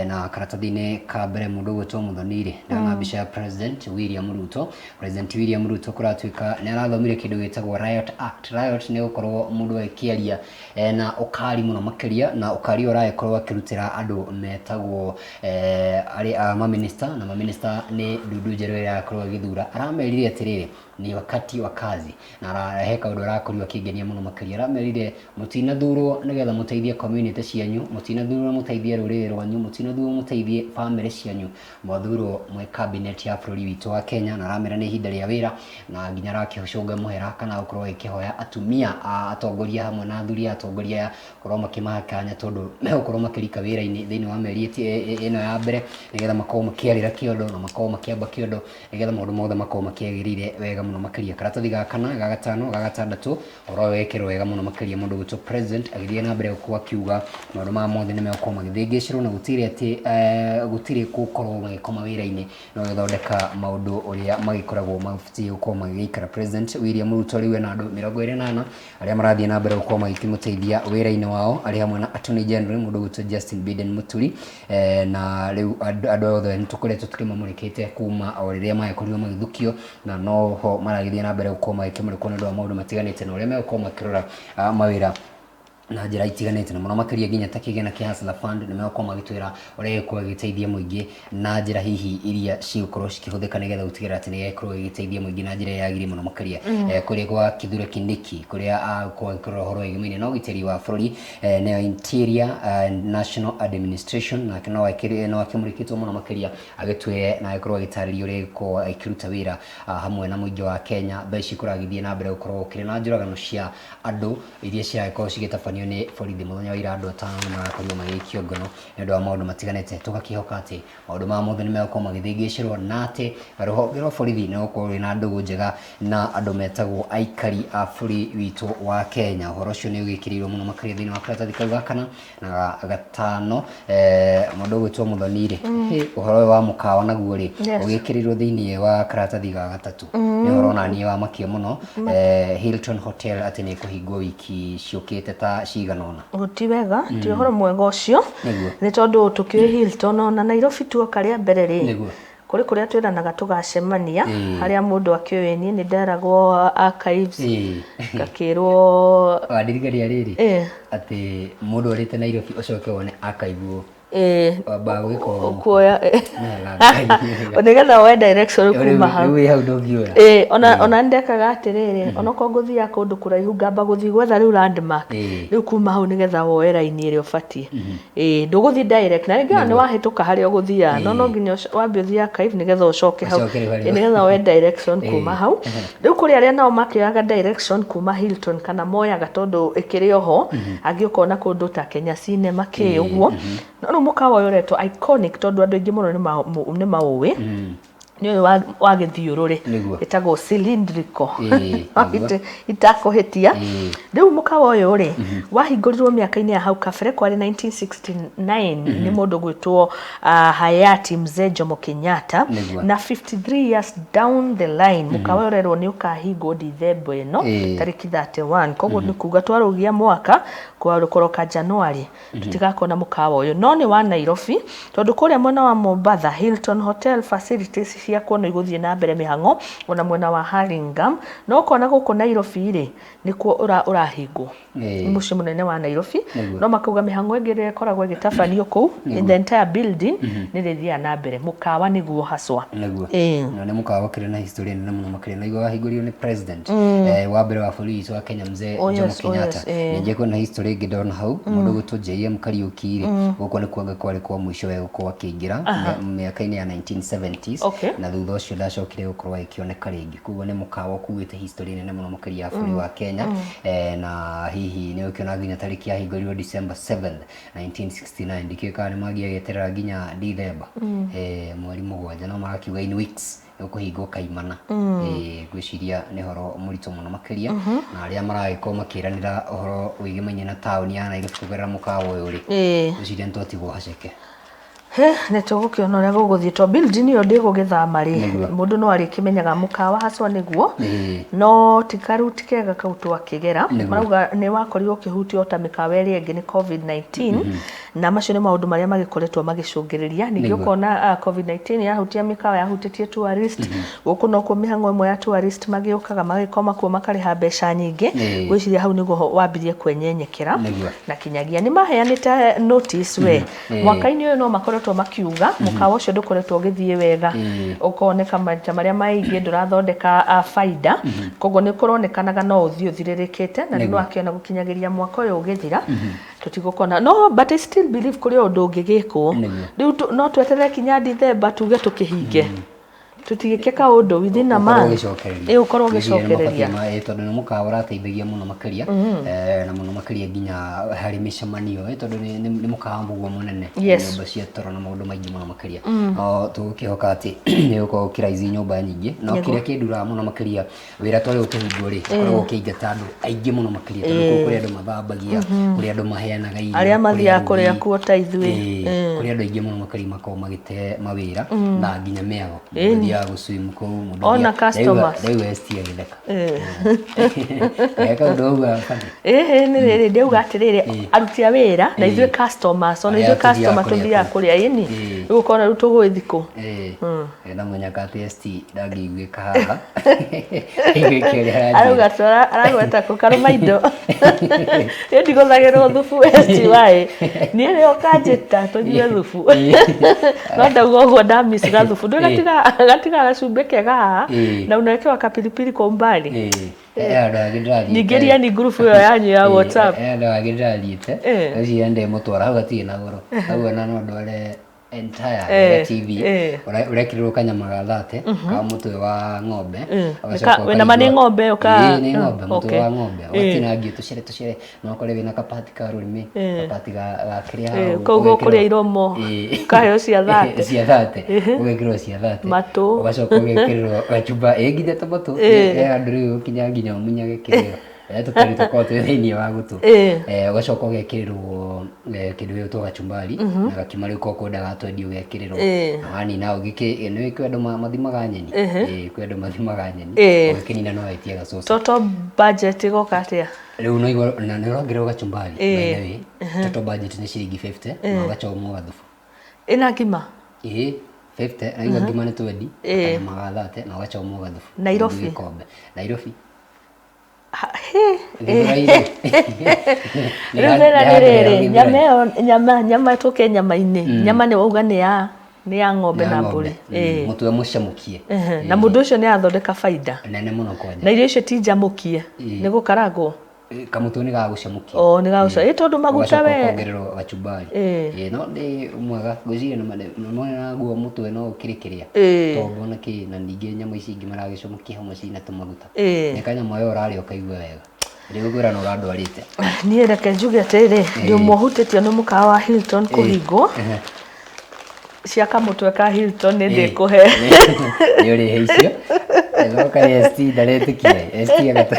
S1: na karatathi-inĩ ka mbere mũndũ ũgwĩtwo Muthoni-rĩ, ndĩrona mbica ya President William Ruto. President William Ruto kũratuĩka nĩ arathomire kĩndũ gĩtagwo Riot Act. Riot nĩ gũkorwo mũndũ agĩkĩaria na ũkari mũno makĩria, na ũkari ũyũ ũragĩkorwo akĩrutĩra andũ metagwo arĩ a maminista, na maminista nĩ ndundu njerũ ĩrĩa arakorwo agĩthura. Aramerire atĩrĩrĩ, ni wakati wa kazi, na he kaũndũ arakorirwo akĩngenia mũno makĩria. Aramerire mũtinathurwo nĩgetha mũteithie community cianyu, mũtinathurwo mũteithie rũrĩrĩ rwanyu, mũtinathurwo mũteithie family cianyu, mwathurwo mwĩ cabinet ya bũrũri witũ wa Kenya. Na aramera nĩ ihinda rĩa wĩra, na nginya arakĩcũnga mũhera kana gũkorwo agĩkĩhoya atumia a atongoria hamwe na athuri a atongoria aya gũkorwo makĩmahe kanya, tondũ megũkorwo makĩrika wĩra-inĩ thĩinĩ wa mĩeri ĩno ya mbere, nĩgetha makorwo makĩarĩra kĩondo na makorwo makĩamba kĩondo, nĩgetha maũndũ mothe makorwo makĩagĩrĩire wega mũno makĩria. Karatathi ga kana, ga gatano, ga gatandatũ, ũhoro ũyũ wekĩrwo wega mũno makĩria. Mũndũ ũgwĩtwo president agĩthiĩ na mbere gũkorwo akiuga maũndũ maya mothe nĩ megũkorwo magĩthĩngĩcĩrwo, na gũtirĩ atĩ gũtirĩ gũkorwo magĩkoma wĩra-inĩ, no gũthondeka maũndũ ũrĩa magĩkoragwo mabatiĩ gũkorwo magĩgĩikara. President William Ruto rĩu ena andũ 24 arĩa marathiĩ na mbere gũkorwo magĩkĩmũteithia wĩra-inĩ wao, arĩ hamwe na Attorney General mũndũ ũgwĩtwo Justin Biden Muturi, na rĩu andũ othe nĩ tũkoretwo tũkĩmamũrĩkĩte kuma o rĩrĩa magĩkorirwo magĩthukio, na noho maragĩthiĩ na mbere gũkorwo magĩkĩmũrĩkwo nĩ ũndũ wa maũndũ matiganĩte na ũrĩa megũkorwo makĩrora mawĩra na njĩra itiganĩte, na mũno makĩria nginya ta kĩgĩna kĩa Hustler Fund nĩ megũkorwo magĩtwĩra ũrĩa gĩgũkorwo gĩgĩteithia mũingĩ na njĩra hihi iria cigũkorwo cikĩhũthĩka nĩgetha gũtigĩrĩra atĩ nĩ gĩgũkorwo gĩgĩteithia mũingĩ na njĩra ĩrĩa yagĩrĩire mũno makĩria. Kũrĩa gwa Kithure Kindiki kũrĩa agũkorwo agĩkĩrora ũhoro wĩgiĩ na ũgitĩri wa bũrũri, nĩyo Interior National Administration, nake no akĩmũrĩkĩtwo mũno makĩria agĩtwĩre na agĩkorwo agĩtarĩria ũrĩa ĩgũkorwo ĩkĩruta wĩra hamwe na mũingĩ wa Kenya. Thaa ici kũragĩthiĩ na mbere gũkorwo gũkĩrĩ na njũragano cia andũ iria ciragĩkorwo cigĩtabanio nĩ borithi. Mũthenya wa ira andũ 5 nĩ marakorirwo magĩikio ngono nĩ ũndũ wa maũndũ matiganĩte. Tũgakĩhoka atĩ maũndũ maya mothe nĩ megũkorwo magĩthĩngĩcĩrwo, na atĩ rũhonge rwa borithi nĩ rũgũkorwo rwĩna ndũgũ njega na andũ metagwo aikari a bũrũri witũ wa Kenya. Ũhoro ũcio nĩ ũgĩkĩrĩirwo mũno makĩria thĩinĩ wa karatathi kau ga kana na ga gatano. Mũndũ ũgwĩtwo Muthoni rĩ, ũhoro ũyũ wa mũkawa naguo rĩ, ũgĩkĩrĩirwo thĩinĩ wa karatathi ga gatatũ. Nĩ ũhoro ona niĩ wamakia mũno. Hilton Hotel atĩ nĩ ĩkũhingwo wiki ciũkĩte ta cigana ũna.
S2: Ti wega, ti ũhoro mwega ũcio, nĩ tondũ tũkĩũĩ Hilton ona Nairobi tuoka rĩa mbere rĩ, kũrĩ kũrĩa twĩranaga tũgacemania, harĩa mũndũ akĩũĩ niĩ nĩ nderagwo archives, ngakĩrwo
S1: wandirikania rĩrĩ atĩ mũndũ arĩte Nairobi ũcoke wone archive
S2: kuoya nĩgetha woe direction kuma hau. Ona nĩndekaga atĩrĩrĩ, onokorwo ngũthiaga kũndũ kũraihu ngamba gũthiĩ gwetha rĩu landmark, rĩu kuma hau nĩgetha woe raini ĩrĩa ũbatiĩ. Ndũgũthiĩ direct, na rĩngĩ ona nĩ wahĩtũka harĩa ũgũthiaga, no nginya wambe ũthiĩ archive nĩgetha ũcoke hau, nĩgetha woe direction kuma hau. Rĩu kũrĩ arĩa nao makĩoyaga direction kuma Hilton kana moyaga tondũ ĩkĩrĩ oho, angĩ ũkona kũndũ ta Kenya Cinema kĩ ũguo, No rĩu mũkawa ũyũ ũretwo iconic tondũ andũ aingĩ mũno nĩ maũĩ. Nĩ ũyũ wa gĩthiũrũrĩ. Ĩtagwo cylindrical. Itakũhĩtia. Rĩu mũkawa ũyũ rĩ, wahingũrirwo mĩaka-inĩ ya hau kabere kwarĩ 1969 nĩ mũndũ gwĩtwo hayati Mzee Jomo Kenyatta. Na 53 years down the line mũkawa ũyũ ũrerwo nĩ ũkahingwo Dithemba ĩno tarĩki 31. Koguo nĩ kuga twarũgia mwaka kũroka January tũtigakona mũkawa ũyũ, no nĩ wa Nairobi tondũ kũrĩa mwena wa Mombatha Hilton Hotel facilities ciakwo no igũthiĩ na mbere mĩhang'o, ona mwena wa Hurlingham. No ũkona gũkũ Nairobi rĩ, nĩkuo ũrahingwo. Nĩ mũciĩ mũnene wa Nairobi. No makauga mĩhang'o ĩngĩ ĩrĩa ĩkoragwo ĩgĩtabanio kũu in the entire building nĩ ĩrĩthiaga na mbere. Mũkawa nĩguo haswa.
S1: Nĩguo. Na nĩ mũkawa ũkĩrĩ na historia nene mũno makĩria. Na igua wahingũrirwo nĩ president wa mbere wa bũrũri witũ wa Kenya Mzee Jomo Kenyatta. Ningĩ kwĩna history ĩngĩ ndona hau, mũndũ ũgwĩtwo JM Kariuki rĩ, gũkũ nĩkuo anga kwarĩ kwa mũico we gũkorwo akĩingĩra mĩaka-inĩ ya 1970s. Na thutha ũcio ndacokire gũkorwo agĩkĩoneka rĩngĩ. Koguo nĩ mũkawa ũkuĩte history nene mũno makĩria ya bũrũri wa Kenya. Na hihi nĩ ũkĩona nginya tarĩki yahingũrirwo December 7th 1969. Ndikĩũĩ kana nĩ mangĩagĩeterera nginya December mweri 7, no marakiuga in weeks ũkũhingwo kaimana. Ngwĩciria nĩ ũhoro mũritũ mũno makĩria, na arĩa maragĩkorwo makĩranĩra ũhoro wĩgĩmainie na taũni ya Nairobi kũgerera mũkawa ũyũ rĩ, ngwĩciria nĩ twatigwo haceke.
S2: He, nĩ tũgũkĩona ũrĩa gũgũthiĩ to building ĩyo ndĩgũgĩthama rĩ, mũndũ no arĩkĩmenyaga mũkawa haswa nĩguo, no ti karuti kega kau twakĩgera. Marauga nĩ wakorirwo ũkĩhutio ta mĩkawa ĩrĩa ĩngĩ nĩ COVID-19, na macio nĩ maũndũ marĩa magĩkoretwo magĩcũngĩrĩria. Ningĩ ũkona COVID-19 yahutia mĩkawa, yahutĩtie tourist. Gũkũ nokuo mĩhang'o ĩmwe ya tourist magĩũkaga magĩkoma kuo makarĩha mbeca nyingĩ. Ngwĩciria hau nĩguo wambirie kwenyenyekera. Na kinyagia nĩ maheanĩte notice we. Mwaka-inĩ ũyũ no makoretwo makiuga mũkawa ũcio ndũkoretwo ũgĩthiĩ wega, ũkoneka maita marĩa maingĩ ndũrathondeka baida, koguo nĩ kũronekanaga no ũthiĩ ũthirĩrĩkĩte, na nĩ wakĩona gũkinyagĩria mwaka ũyũ ũgĩthira tũtigũkona. No but I still believe kũrĩ ũndũ ũngĩgĩkwo. Rĩu no tweterere kinya Dithemba tuge tũkĩhinge, tũtigĩke kaũndũ within a month, ũkorwo ũgĩcokereria,
S1: tondũ nĩ mũkawa ũrateithagia mũno makĩria, na mũno makĩria nginya harĩ mĩcemanio, tondũ nĩ mũkawa mũguo mũnene, nyũmba cia toro na maũndũ maingĩ mũno makĩria. No tũgũkĩhoka atĩ nĩ ũgũkorwo ũkĩraizi nyũmba nyingĩ. No kĩrĩa kĩnduraga mũno makĩria wĩra twarĩ ũkĩhingwo rĩ, ũkoragwo ũkĩingata andũ aingĩ mũno makĩria, tondũ kũu kũrĩ andũ mathambagia, kũrĩ andũ maheanaga irio,
S2: arĩa mathiaga kũrĩa kuo ta ithuĩ,
S1: kũrĩ andũ aingĩ mũno makĩria makoragwo magĩte mawĩra na nginya mĩago. Mũndũ athiaga gũswim kũu, mũndũ
S2: ona customers
S1: ndauga ST agĩtheka. Kaũndũ auga funny.
S2: Nĩ rĩrĩ ndauga atĩrĩrĩ, aruti a wĩra na ithuĩ customers, ona ithuĩ customer tũthiaga kũrĩa ĩni, rĩu ũkona rĩu tũgũgĩthiĩ kũ.
S1: Na mũnyaka atĩ ST ndangĩiguĩka haha.
S2: Arauga aragweta kũ karũma indo. Niĩ ndigũthagĩrwo thubu STY. Niĩ rĩ ũkanjĩta tũnyue thubu. No ndauga ũguo ndamiss gathubu. Ndũĩ gatiga gacumbĩ kega haha na unawekewa kapilipili kwa umbali. Ningĩria ni ngurubu ĩyo yanyu ya WhatsApp.
S1: Andũ angĩ ndĩrathiĩte ngwĩciria ndĩmũtwara hau hatirĩ na goro, hau ona no ndware entire TV. Ũrekĩrĩrwo kanyama ga 30 ka mũtwe wa ng'ombe,
S2: wĩna ma nĩ ng'ombe
S1: nĩ ng'ombe, mũtwe wa ng'ombe ũgatinangio tũcere tũcere, no ũkore wĩna kapati ka rũrĩmĩ, kapati ga kĩrĩa hau,
S2: koguo kũrĩa iromo kaheo cia 30,
S1: cia 30, ũgekĩrwo cia 30
S2: matũ,
S1: ũgacoka ũgekĩrĩrwo gachumba nginya tũmatũ, andũ rĩu ũkinya nginya ũmunyage kĩrĩo tũtari tũkorwo twĩ thĩinĩ wa gũtũ, ũgacoka ũgekĩrĩrwo kĩndũ gĩgwĩtwo gachumbari na gakima rĩu ko kwendaga twendi ũgekĩrĩrwo, na wanina ũgĩkĩ nĩ kwĩ andũ mathimaga nyeni, kwĩ andũ mathimaga nyeni, ũgĩkĩnina no wetie gacoca.
S2: Total budget ĩgoka atĩa?
S1: Rĩu no igua na nĩ ũrongererwo gachumbari, by the way total budget nĩ ciringi 50 na ũgachomwo gathubu.
S2: Ĩna ngima?
S1: 50 na igua ngima nĩ twendi, kanyama ga 30 na ũgachomwo gathubu.
S2: Nairobi?
S1: Nairobi.
S2: Rĩu thĩna nĩ rĩrĩ, nyama ĩyo, nyama tũke nyama-inĩ, nyama nĩ wauga nĩ ya ng'ombe na mbũri,
S1: mũtwe mũcamũkie,
S2: na mũndũ ũcio nĩ arathondeka baida
S1: nene mũno kwanja,
S2: na irio icio ti njamũkie, nĩ gũkarangwo,
S1: kamũtwe nĩ gagũcamũkia,
S2: o nĩ gagũcamũkia, tondũ maguta we
S1: ũgacoka ũkongererwo gachumbari, no nĩ mwega ngwĩciria nĩ naguo mũtwe no ũkĩrĩ kĩrĩa tombo na kĩ, na ningĩ nyama ici ingĩ maragĩcamũkia hamwe cina tũmaguta, nĩ kanyama we ũrarĩa ũkaigua wega. Ndigũkwĩra no ũrandwarĩte.
S2: Niĩ reke njuge atĩrĩrĩ, ndĩ ũmwe ũhutĩtio nĩ mũkawa wa Hilton kũhingwo. Cia kamũtwe ka Hilton nĩ ndĩkũhe.
S1: Nĩ ũrĩhe icio. Ĩgoka ST ndaretĩkia. ST agata.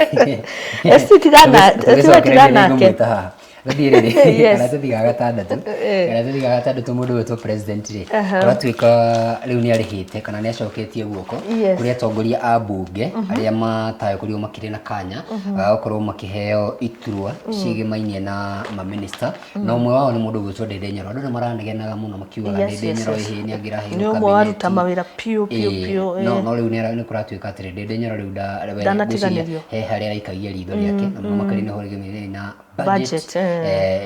S2: ST tigana nake.
S1: Gũthiĩ rĩrĩ, karatathi ga gatandatũ, karatathi ga gatandatũ mũndũ wĩtwo president rĩ, ũratuĩka rĩu nĩ arĩhĩte kana nĩ acoketie guoko kũrĩ atongoria a mbunge arĩa matagĩkorirwo makĩrĩ na kanya ga gũkorwo makĩheo iturwa ciĩgĩmainie na mamĩnĩsta, na ũmwe wao nĩ mũndũ ũgwĩtwo Ndindi Nyoro. Andũ nĩ maranegenaga mũno makiugaga Ndindi Nyoro ĩhĩ nĩ angĩraheirwo
S2: Nĩ ũmwe waruta mawĩra piũ piũ piũ.
S1: No no rĩu nĩ kũratuĩka atĩrĩ, Ndindi Nyoro rĩu
S2: ndanatiganĩrio,
S1: he harĩa araikagia ritho rĩake, na mũno makĩria nĩ ũhoro wĩgiĩ na budget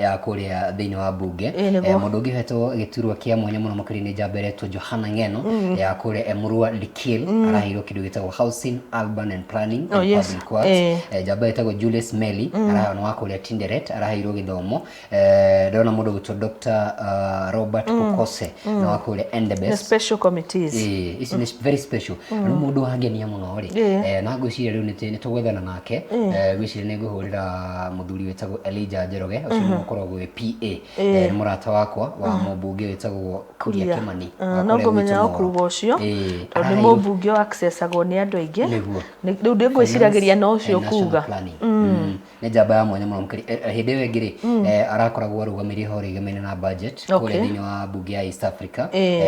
S1: ya kũrĩa thĩinĩ wa mbunge. Mũndũ ũngĩ ũhetwo gĩturwa kĩa mwanya mũno makĩria nĩ njamba ĩretwo Johana Ng'eno ya kũrĩa Emurua Dikirr, araheirwo kĩndũ gĩtagwo Housing, Urban and Planning and Public Works. Njamba ĩtagwo Julius Meli nĩ wa kũrĩa Tinderet, araheirwo gĩthomo. Ndĩrona mũndũ ũgwĩtwo Dr. Robert Pukose nĩ wa kũrĩa Endebess.
S2: Special committees.
S1: Ici nĩ very special. Rĩu mũndũ wangenia mũno rĩ, na ngwĩciria rĩu nĩ tũgwethana nake, ngwĩciria nĩ ngũhũrĩra mũthuri wĩtagwo Elijah Njoroge, ũcio nĩwe ũkoragwo wĩ PA, nĩ mũrata wakwa wa mũmbunge wĩtagwo Kuria Kimani.
S2: No ngũmenya okuga ũcio tondũ nĩ mũmbunge wa accessagwo nĩ andũ aingĩ. Rĩu ndĩngwĩciragĩria no ũcio kuga.
S1: Nĩ njamba ya mwanya mũno makĩria. Hĩndĩ ĩyo ĩngĩ rĩ, arakoragwo arũgamĩrĩire ũhoro wĩgemaine na budget kũrĩa thĩinĩ wa mbunge ya East Africa,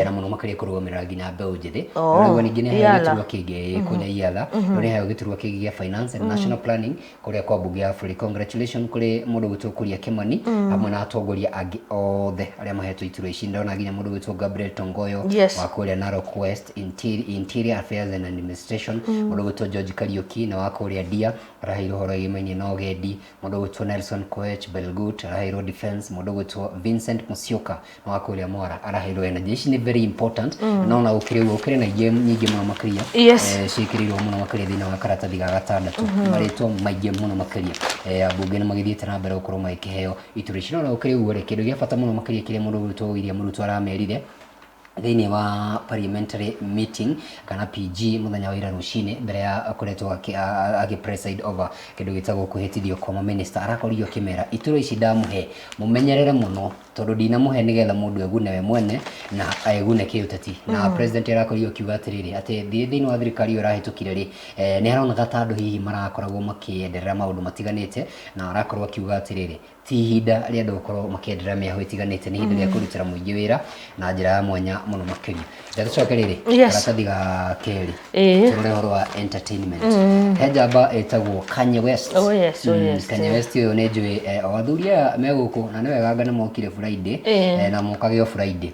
S1: na mũno makĩria kũrũgamĩrĩra nginya mbeũ njĩthĩ. Rĩu ningĩ nĩ aheo gĩturwa kĩngĩ kũrĩa IALA, rĩu nĩ aheo gĩturwa kĩngĩ gĩa Finance and National Planning kũrĩa kwa mbunge ya bũrũri. Congratulations kũrĩ mũndũ ũgwĩtwo Kuria Kimani hamwe na atongoria angĩ othe arĩa mahetwo iturwa ici. Ndĩrona nginya mũndũ ũgwĩtwo Gabriel Tongoyo wa kũrĩa Narok West, Interior Affairs and Administration, mũndũ ũgwĩtwo George Kariuki na wa kũrĩa Ndia araheirwo ũhoro wĩgĩmainie na ũgendi, mũndũ ũgwĩtwo Nelson Koech Belgut araheirwo defense, mũndũ ũgwĩtwo Vincent Musyoka na wa kũrĩa Mwara araheirwo energy. Ici nĩ very important, no ona gũkĩrĩ ũguo gũkĩrĩ na ingĩ nyingĩ mũno makĩria ciĩkĩrĩirwo mũno makĩria thĩinĩ wa karatathi ga gatandatũ, marĩtwa maingĩ mũno makĩria ambunge nĩ magĩthiĩte na mbere gũkorwo magĩkĩheo iturwa ici. No ona gũkĩrĩ ũguo rĩ, kĩndũ gĩa bata mũno makĩria kĩrĩa mũndũ ũgwĩtwo William Ruto aramerire thĩinĩ wa parliamentary meeting kana PG mũthenya wa ira rũcinĩ mbere ya akoretwo agĩ preside over kĩndũ gĩtagwo kwĩhĩtithio kwa mamĩnĩsta, arakorirwo akĩmera iturwa ici ndamũhe mũmenyerere mũno tondũ ndinamũhe nĩgetha mũndũ egune we mwene na egune kĩũteti. Na president arakorirwo akiuga atĩrĩrĩ, atĩ thĩinĩ wa thirikari ĩyo ĩrahĩtũkire rĩ, nĩ aronaga ta andũ hihi marakoragwo makĩenderera maũndũ matiganĩte, na arakorwo akiuga atĩrĩrĩ, ti ihinda rĩa andũ gũkorwo makĩenderera mĩaho ĩtiganĩte, nĩ ihinda rĩa kũrutĩra mũingĩ wĩra na njĩra ya mwanya mũno makĩria. Reke tũcoke rĩrĩ karatathi ga kerĩ, tũrore ũhoro wa entertainment. He njamba ĩtagwo Kanye West.
S2: Oh yes, oh yes.
S1: Kanye West ũyũ nĩ njũĩ o athuri aya me gũkũ, na nĩ wega anga nĩ mokire Friday, na mokage o Friday.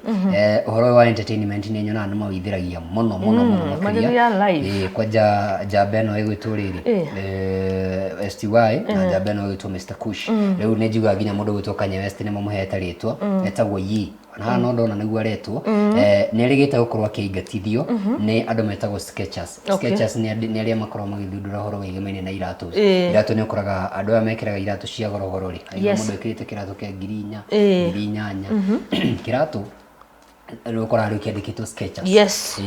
S1: Ũhoro ũyũ wa entertainment nĩ nyonaga nĩ mawĩithĩragia mũno mũno mũno makĩria. Kwanja njamba ĩno ĩgwĩtwo rĩrĩ STY na njamba ĩno ĩgwĩtwo Mr Kush. Rĩu nĩ njiguaga nginya mũndũ ũgwĩtwo Kanye West nĩ mamũhete rĩtwa, etagwo Yee. Ona haha no ndona nĩguo aretwo. Nĩ erĩgĩte gũkorwo akĩingatithio nĩ andũ metagwo Skechers. Skechers nĩ arĩa makoragwo magĩthundũra ũhoro wĩgemaine na iratũ. Iratũ nĩ ũkoraga andũ aya mekĩraga iratũ cia goro goro rĩ, mũndũ ekĩrĩte kĩratũ kĩa 4,000, 8,000. Kĩratũ rĩu ũkoraga rĩu kĩandĩkĩtwo Skechers.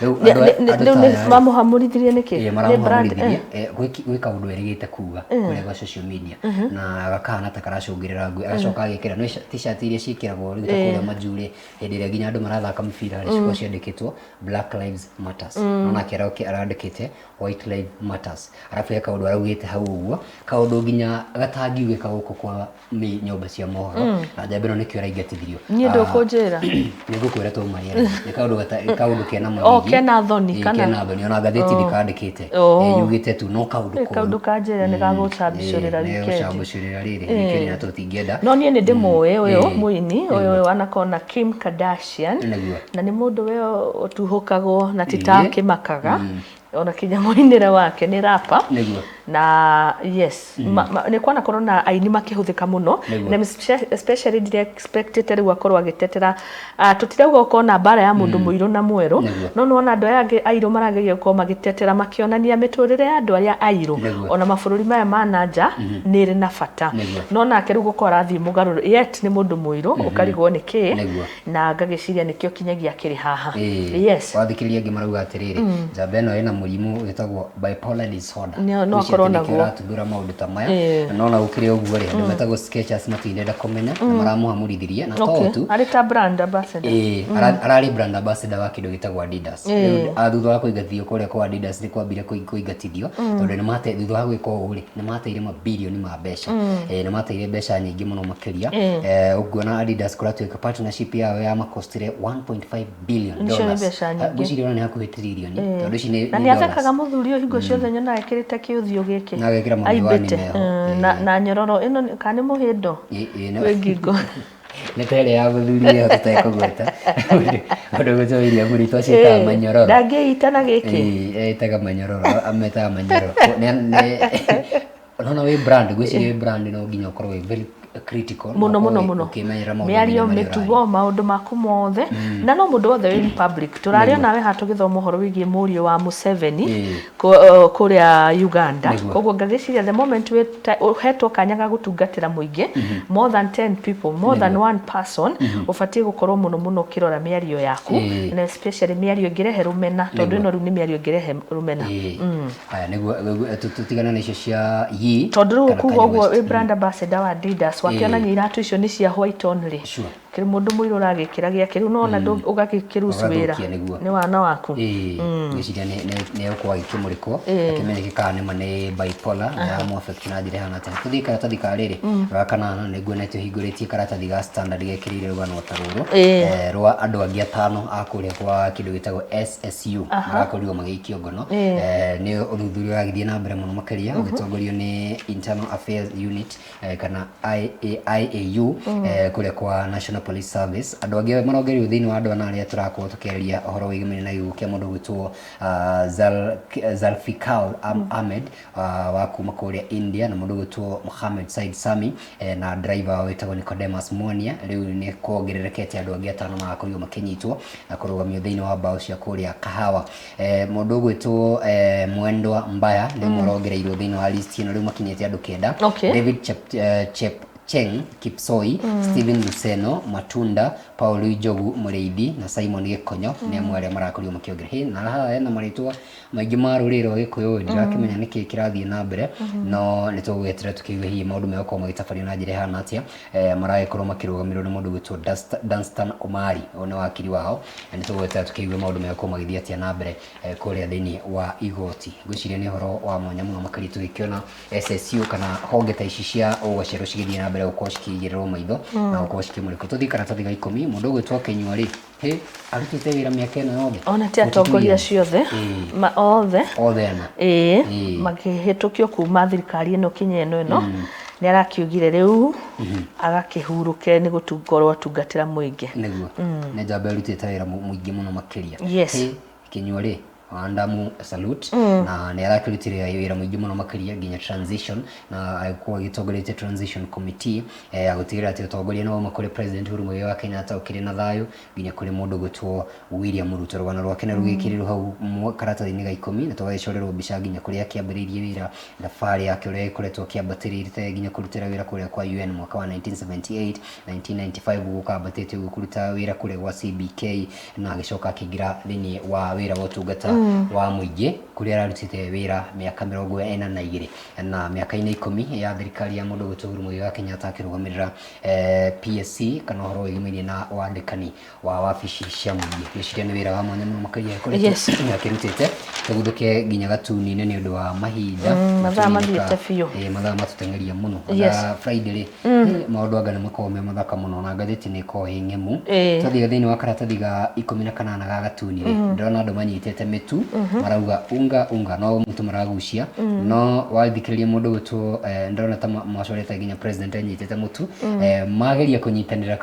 S1: Rĩu
S2: andũ ta aya mamũhamũrithirie nĩkĩ?
S1: Maramũhamũrithirie gwĩ kaũndũ erĩgĩte kuga kũrĩa gwa social media, na gakahana ta karacũngĩrĩra ngũĩ, agacoka agekĩra nĩ t-shirt iria ciĩkĩragwo rĩu ta kũrĩa majurĩ hĩndĩ ĩrĩa nginya andũ marathaka mĩbira rĩ, cikoragwo ciandĩkĩtwo Black Lives Matters, no nake arandĩkĩte White Lives Matters. Arabu he kaũndũ araugĩte hau ũguo, kaũndũ nginya gatangiugĩka gũkũ kwa nyũmba cia mohoro, na njamba ĩno nĩkĩo ĩraingatithirio.
S2: Niĩ ndũkũnjĩra.
S1: Nĩ ngũkwĩra twauma rĩera. Nĩ kaũndũ kena
S2: magigi. Kena thoni kana?
S1: Kena thoni, ona ngathĩti ndĩkandĩkĩte. Yugĩte tu no kaũndũ koru.
S2: Kaũndũ kanjĩra nĩ gagũcambicũrĩra
S1: weekend. Nĩ gagũcambicũrĩra rĩrĩ weekend na tũtingĩenda.
S2: No niĩ nĩ ndĩmũĩ ũyũ mũini, ũyũ wanakorwo na Kim Kardashian. Na nĩ mũndũ we ũtuhũkagwo na ti ta akĩmakaga. Ona kinya mũinĩre wake nĩ rapper. Na yes, nĩ kwanakorwo na aini makĩhũthĩka mũno, na especially ndire expectĩte rĩu akorwo agĩtetera. Tũtirauga gũkorwo na mbara ya mũndũ mũirũ na mwerũ, no nĩwona andũ aya angĩ airũ marageria gũkorwo magĩtetera makĩonania mĩtũrĩre ya andũ arĩa airũ ona mabũrũri maya ma na nja nĩ ĩrĩ na bata. No nake rĩu gũkorwo arathiĩ mũgarũro, yet nĩ mũndũ mũirũ, ũkarigwo nĩ kĩ, na ngagĩciria nĩkĩo kinyagia akĩrĩ haha. Yes.
S1: Wathikĩrĩria angĩ marauga atĩrĩrĩ, njamba ĩno ĩna mũrimũ wĩtagwo bipolar disorder.
S2: No akorwo Ũkorwo
S1: atĩ nĩkĩo
S2: naguo.
S1: ũratumbũra maũndũ ta maya. No ona gũkĩrĩ ũguo rĩ, andũ metagwo Skechers matinenda kũmenya na maramũhamũrithirie na to tu.
S2: Arĩ ta brand ambassador.
S1: Ĩĩ, ararĩ brand ambassador wa kĩndũ gĩtagwo Adidas. Rĩu, thutha wa kũingatithio kũrĩa kwa Adidas nĩ kwambire kũingatithio tondũ nĩ mate thutha wa gwĩka ũũ rĩ, nĩ mateire mabirioni ma mbeca. Nĩ mateire mbeca nyingĩ mũno makĩria. Ũkuona Adidas kũratuĩka partnership yao ya makostire 1.5 billion
S2: Icio nĩ
S1: dollars.
S2: mbeca nyingĩ.
S1: Ngwĩciria ona nĩ hakuhĩ trillion tondũ ici nĩ
S2: Na
S1: nĩ
S2: nĩ
S1: dollars.
S2: athekaga mũthuri ũyũ hingo ciothe nyonaga ekĩrĩte kĩũthiũ gĩkĩ.
S1: Na agekĩra mamiwani
S2: Aimbĩte.
S1: meho.
S2: Na nyororo ĩno kana nĩ mũhĩndo
S1: Ĩ,
S2: wĩ ngingo.
S1: Nĩ ta ĩrĩa ya mũthuri ĩyo tũtekũgweta. Ũndũ gwĩtwo William Ruto aciĩtaga manyororo.
S2: Ndangĩita na gĩkĩ.
S1: Ĩĩ, etaga manyororo, ametaga manyororo. Nona wĩ brand, ngwĩciria wĩ brand no nginya ũkorwo wĩ very critical na
S2: Mũno
S1: ũkorwo
S2: mũno mũno.
S1: ũkĩmenyerera maũndũ
S2: Mĩario,
S1: nginya marĩa
S2: mĩtugo, maũndũ maku mothe, na no mũndũ wothe wĩ public. Tũrarĩ onawe haha tũgĩthoma ũhoro wĩgiĩ mũriũ wa Museveni kũrĩa Uganda. Koguo ngagĩciria the moment ũhetwo kanya ga gũtungatĩra mũingĩ, more than 10 people, more than one person, ũbatiĩ gũkorwo mũno mũno ũkĩrora mĩario yaku, na especially mĩario ĩngĩrehe rũmena, tondũ ĩno rĩu nĩ mĩario ĩngĩrehe rũmena.
S1: Haya, nĩguo tũtigane na icio cia Ye
S2: Tondũ rĩu
S1: kana
S2: kuga
S1: Kanye
S2: ũguo
S1: West.
S2: wĩ brand ambassador wa Adidas, wakĩonania iratũ icio nĩ cia white only. Kĩrĩ mũndũ mũirũ ũragĩkĩra gĩake rĩu nona ũgagĩkĩrucu wĩra
S1: Ũgathũkia nĩguo.
S2: nĩ wana waku.
S1: Ngwĩciria nĩ egũkorwo agĩkĩmũrĩkwo akĩmenyeke kana nĩma nĩ bipolar na yamũ affect na njĩra ĩhana atĩa. Tũthiĩ karatathi ka rĩrĩ ga kanana, nĩ nguonete ũhingũrĩtie karatathi ga Standard gekĩrĩire rũgano ta rũrũ rwa andũ angĩ atano a kũrĩa kwa kĩndũ gĩtagwo SSU marakorirwo magĩikio ngono. Nĩ ũthuthuria ũragĩthiĩ na mbere mũno makĩria ũgĩtongorio nĩ Internal Affairs Unit kana IAU kũrĩa kwa National Police Service. Andũ angĩ marongereirwo thĩinĩ wa andũ ana arĩa tũrakorwo tũkĩarĩria ũhoro wĩgiĩ na gĩkuũ kĩa mũndũ ũgwĩtwo Zulfikar Ahmed wa kuma kũrĩa India, na mũndũ ũgwĩtwo Mohamed Said Sami na driver wao wĩtagwo Nicodemus Mwania. Rĩu nĩ kuongererekete andũ angĩ atano magakorirwo makĩnyitwo na kũrũgamio thĩinĩ wa mbaũ cia kũrĩa Kahawa. Mũndũ ũgwĩtwo Mwendwa Mbaya nĩ ũmwe ũrongereirwo thĩinĩ wa list ĩno, rĩu makinyĩte andũ 9. David Cheng Kipsoi, Stephen Luseno Matunda, Paul Njogu Mũrĩithi na Simon Gĩkonyo nĩ amwe arĩa marakorirwo makĩongerera. Hĩ, na haha hena marĩtwa maingĩ ma rũrĩrĩ rwa Gĩkũyũ, ndirakĩmenya nĩkĩ kĩrathiĩ na mbere, no nĩ tũgweterera tũkĩigue hihi maũndũ megũkorwo magĩtabanio na njĩra ĩhana atĩa. Maragĩkorwo makĩrũgamĩrĩrwo nĩ mũndũ ũgwĩtwo Danstan Omari, ũyũ nĩ wakiri wao, na nĩ tũgweterera tũkĩigue maũndũ megũkorwo magĩthiĩ atĩa na mbere kũrĩa thĩinĩ wa igoti. Ngwĩciria nĩ ũhoro wa mwanya mũno makĩria tũgĩkĩona SSU kana honge ta ici cia ũgacerũ cigĩthiĩ na mbere gũkorwo cikĩigĩrĩrwo maitho na gũkorwo cikĩmũrĩkwo. Tũthiĩ karatathi ga 10, mũndũ ũgwĩtwo Kĩnyua rĩ, hĩ, arutĩte wĩra mĩaka ĩno yothe.
S2: Ona ti atongoria acio othe, othe
S1: Othe ana.
S2: Ĩĩ, makĩhĩtũkio kuma thirikari ĩno kinya ĩno ĩno nĩ arakiugire rĩu agakĩhurũke nĩ gũkorwo atungatĩra mũingĩ.
S1: Nĩguo. Nĩ njamba ĩrutĩte wĩra mũingĩ mũno makĩria.
S2: Yes.
S1: Hĩ, Kĩnyua rĩ, Wandamu salute, na nĩ arakĩrutire wĩra mũingĩ mũno makĩria nginya transition, na agĩkorwo agĩtongoretie transition committee ya gũtigĩrĩra atĩ ũtongoria nĩ wauma kũrĩ President Uhuru Muigai wa Kenyatta ũkĩrĩ na thayũ nginya kũrĩ mũndũ ũgwĩtwo William Ruto. Rũgano rwake nĩ rũgĩkĩrĩrwo hau karatathi-inĩ ga 10 na tũgagĩcorerwo mbica nginya kũrĩa akĩambĩrĩirie wĩra, thabarĩ yake ũrĩa ĩkoretwo akĩambatĩrĩte nginya kũrutĩra wĩra kũrĩa kwa UN mwaka wa 1978, 1995 gũka ambatĩte ũguo kũruta wĩra kũrĩa gwa CBK, na agĩcoka akĩingĩra thĩinĩ wa wĩra wa ũtungata wa mũingĩ kũrĩa ararutĩte wĩra mĩaka 42, na mĩaka-inĩ 10 ya thirikari ya mũndũ ũgwĩtwo Uhuru Muigai wa Kenyatta akĩrũgamĩrĩra PSC kana ũhoro wĩgĩmainie na wandĩkani wa wabici cia mũingĩ. Ngwĩciria nĩ wĩra wa mwanya mũno makĩria akoretwo akĩrutĩte. Tũguthũke nginya gatuni-inĩ nĩ ũndũ wa mahinda.
S2: Mathaa
S1: Gatuni-inĩ
S2: mathiĩte biũ.
S1: Mathaa matũteng'eria mũno.
S2: Yes.
S1: Mathaa Friday rĩ, maũndũ anga nĩ makoragwo me mathaka mũno na ngathĩti nĩ ĩkoragwo ĩ ng'emu. Twathiĩ thĩinĩ wa karatathi ga 18 ga gatuni rĩ, ndĩrona andũ manyitĩte mĩtu, marauga unga unga, no mũtu maragucia, no wathikĩrĩria mũndũ ũgwĩtwo, ndĩrona ta macorete nginya president anyitĩte mũtu, mageria kũnyitanĩra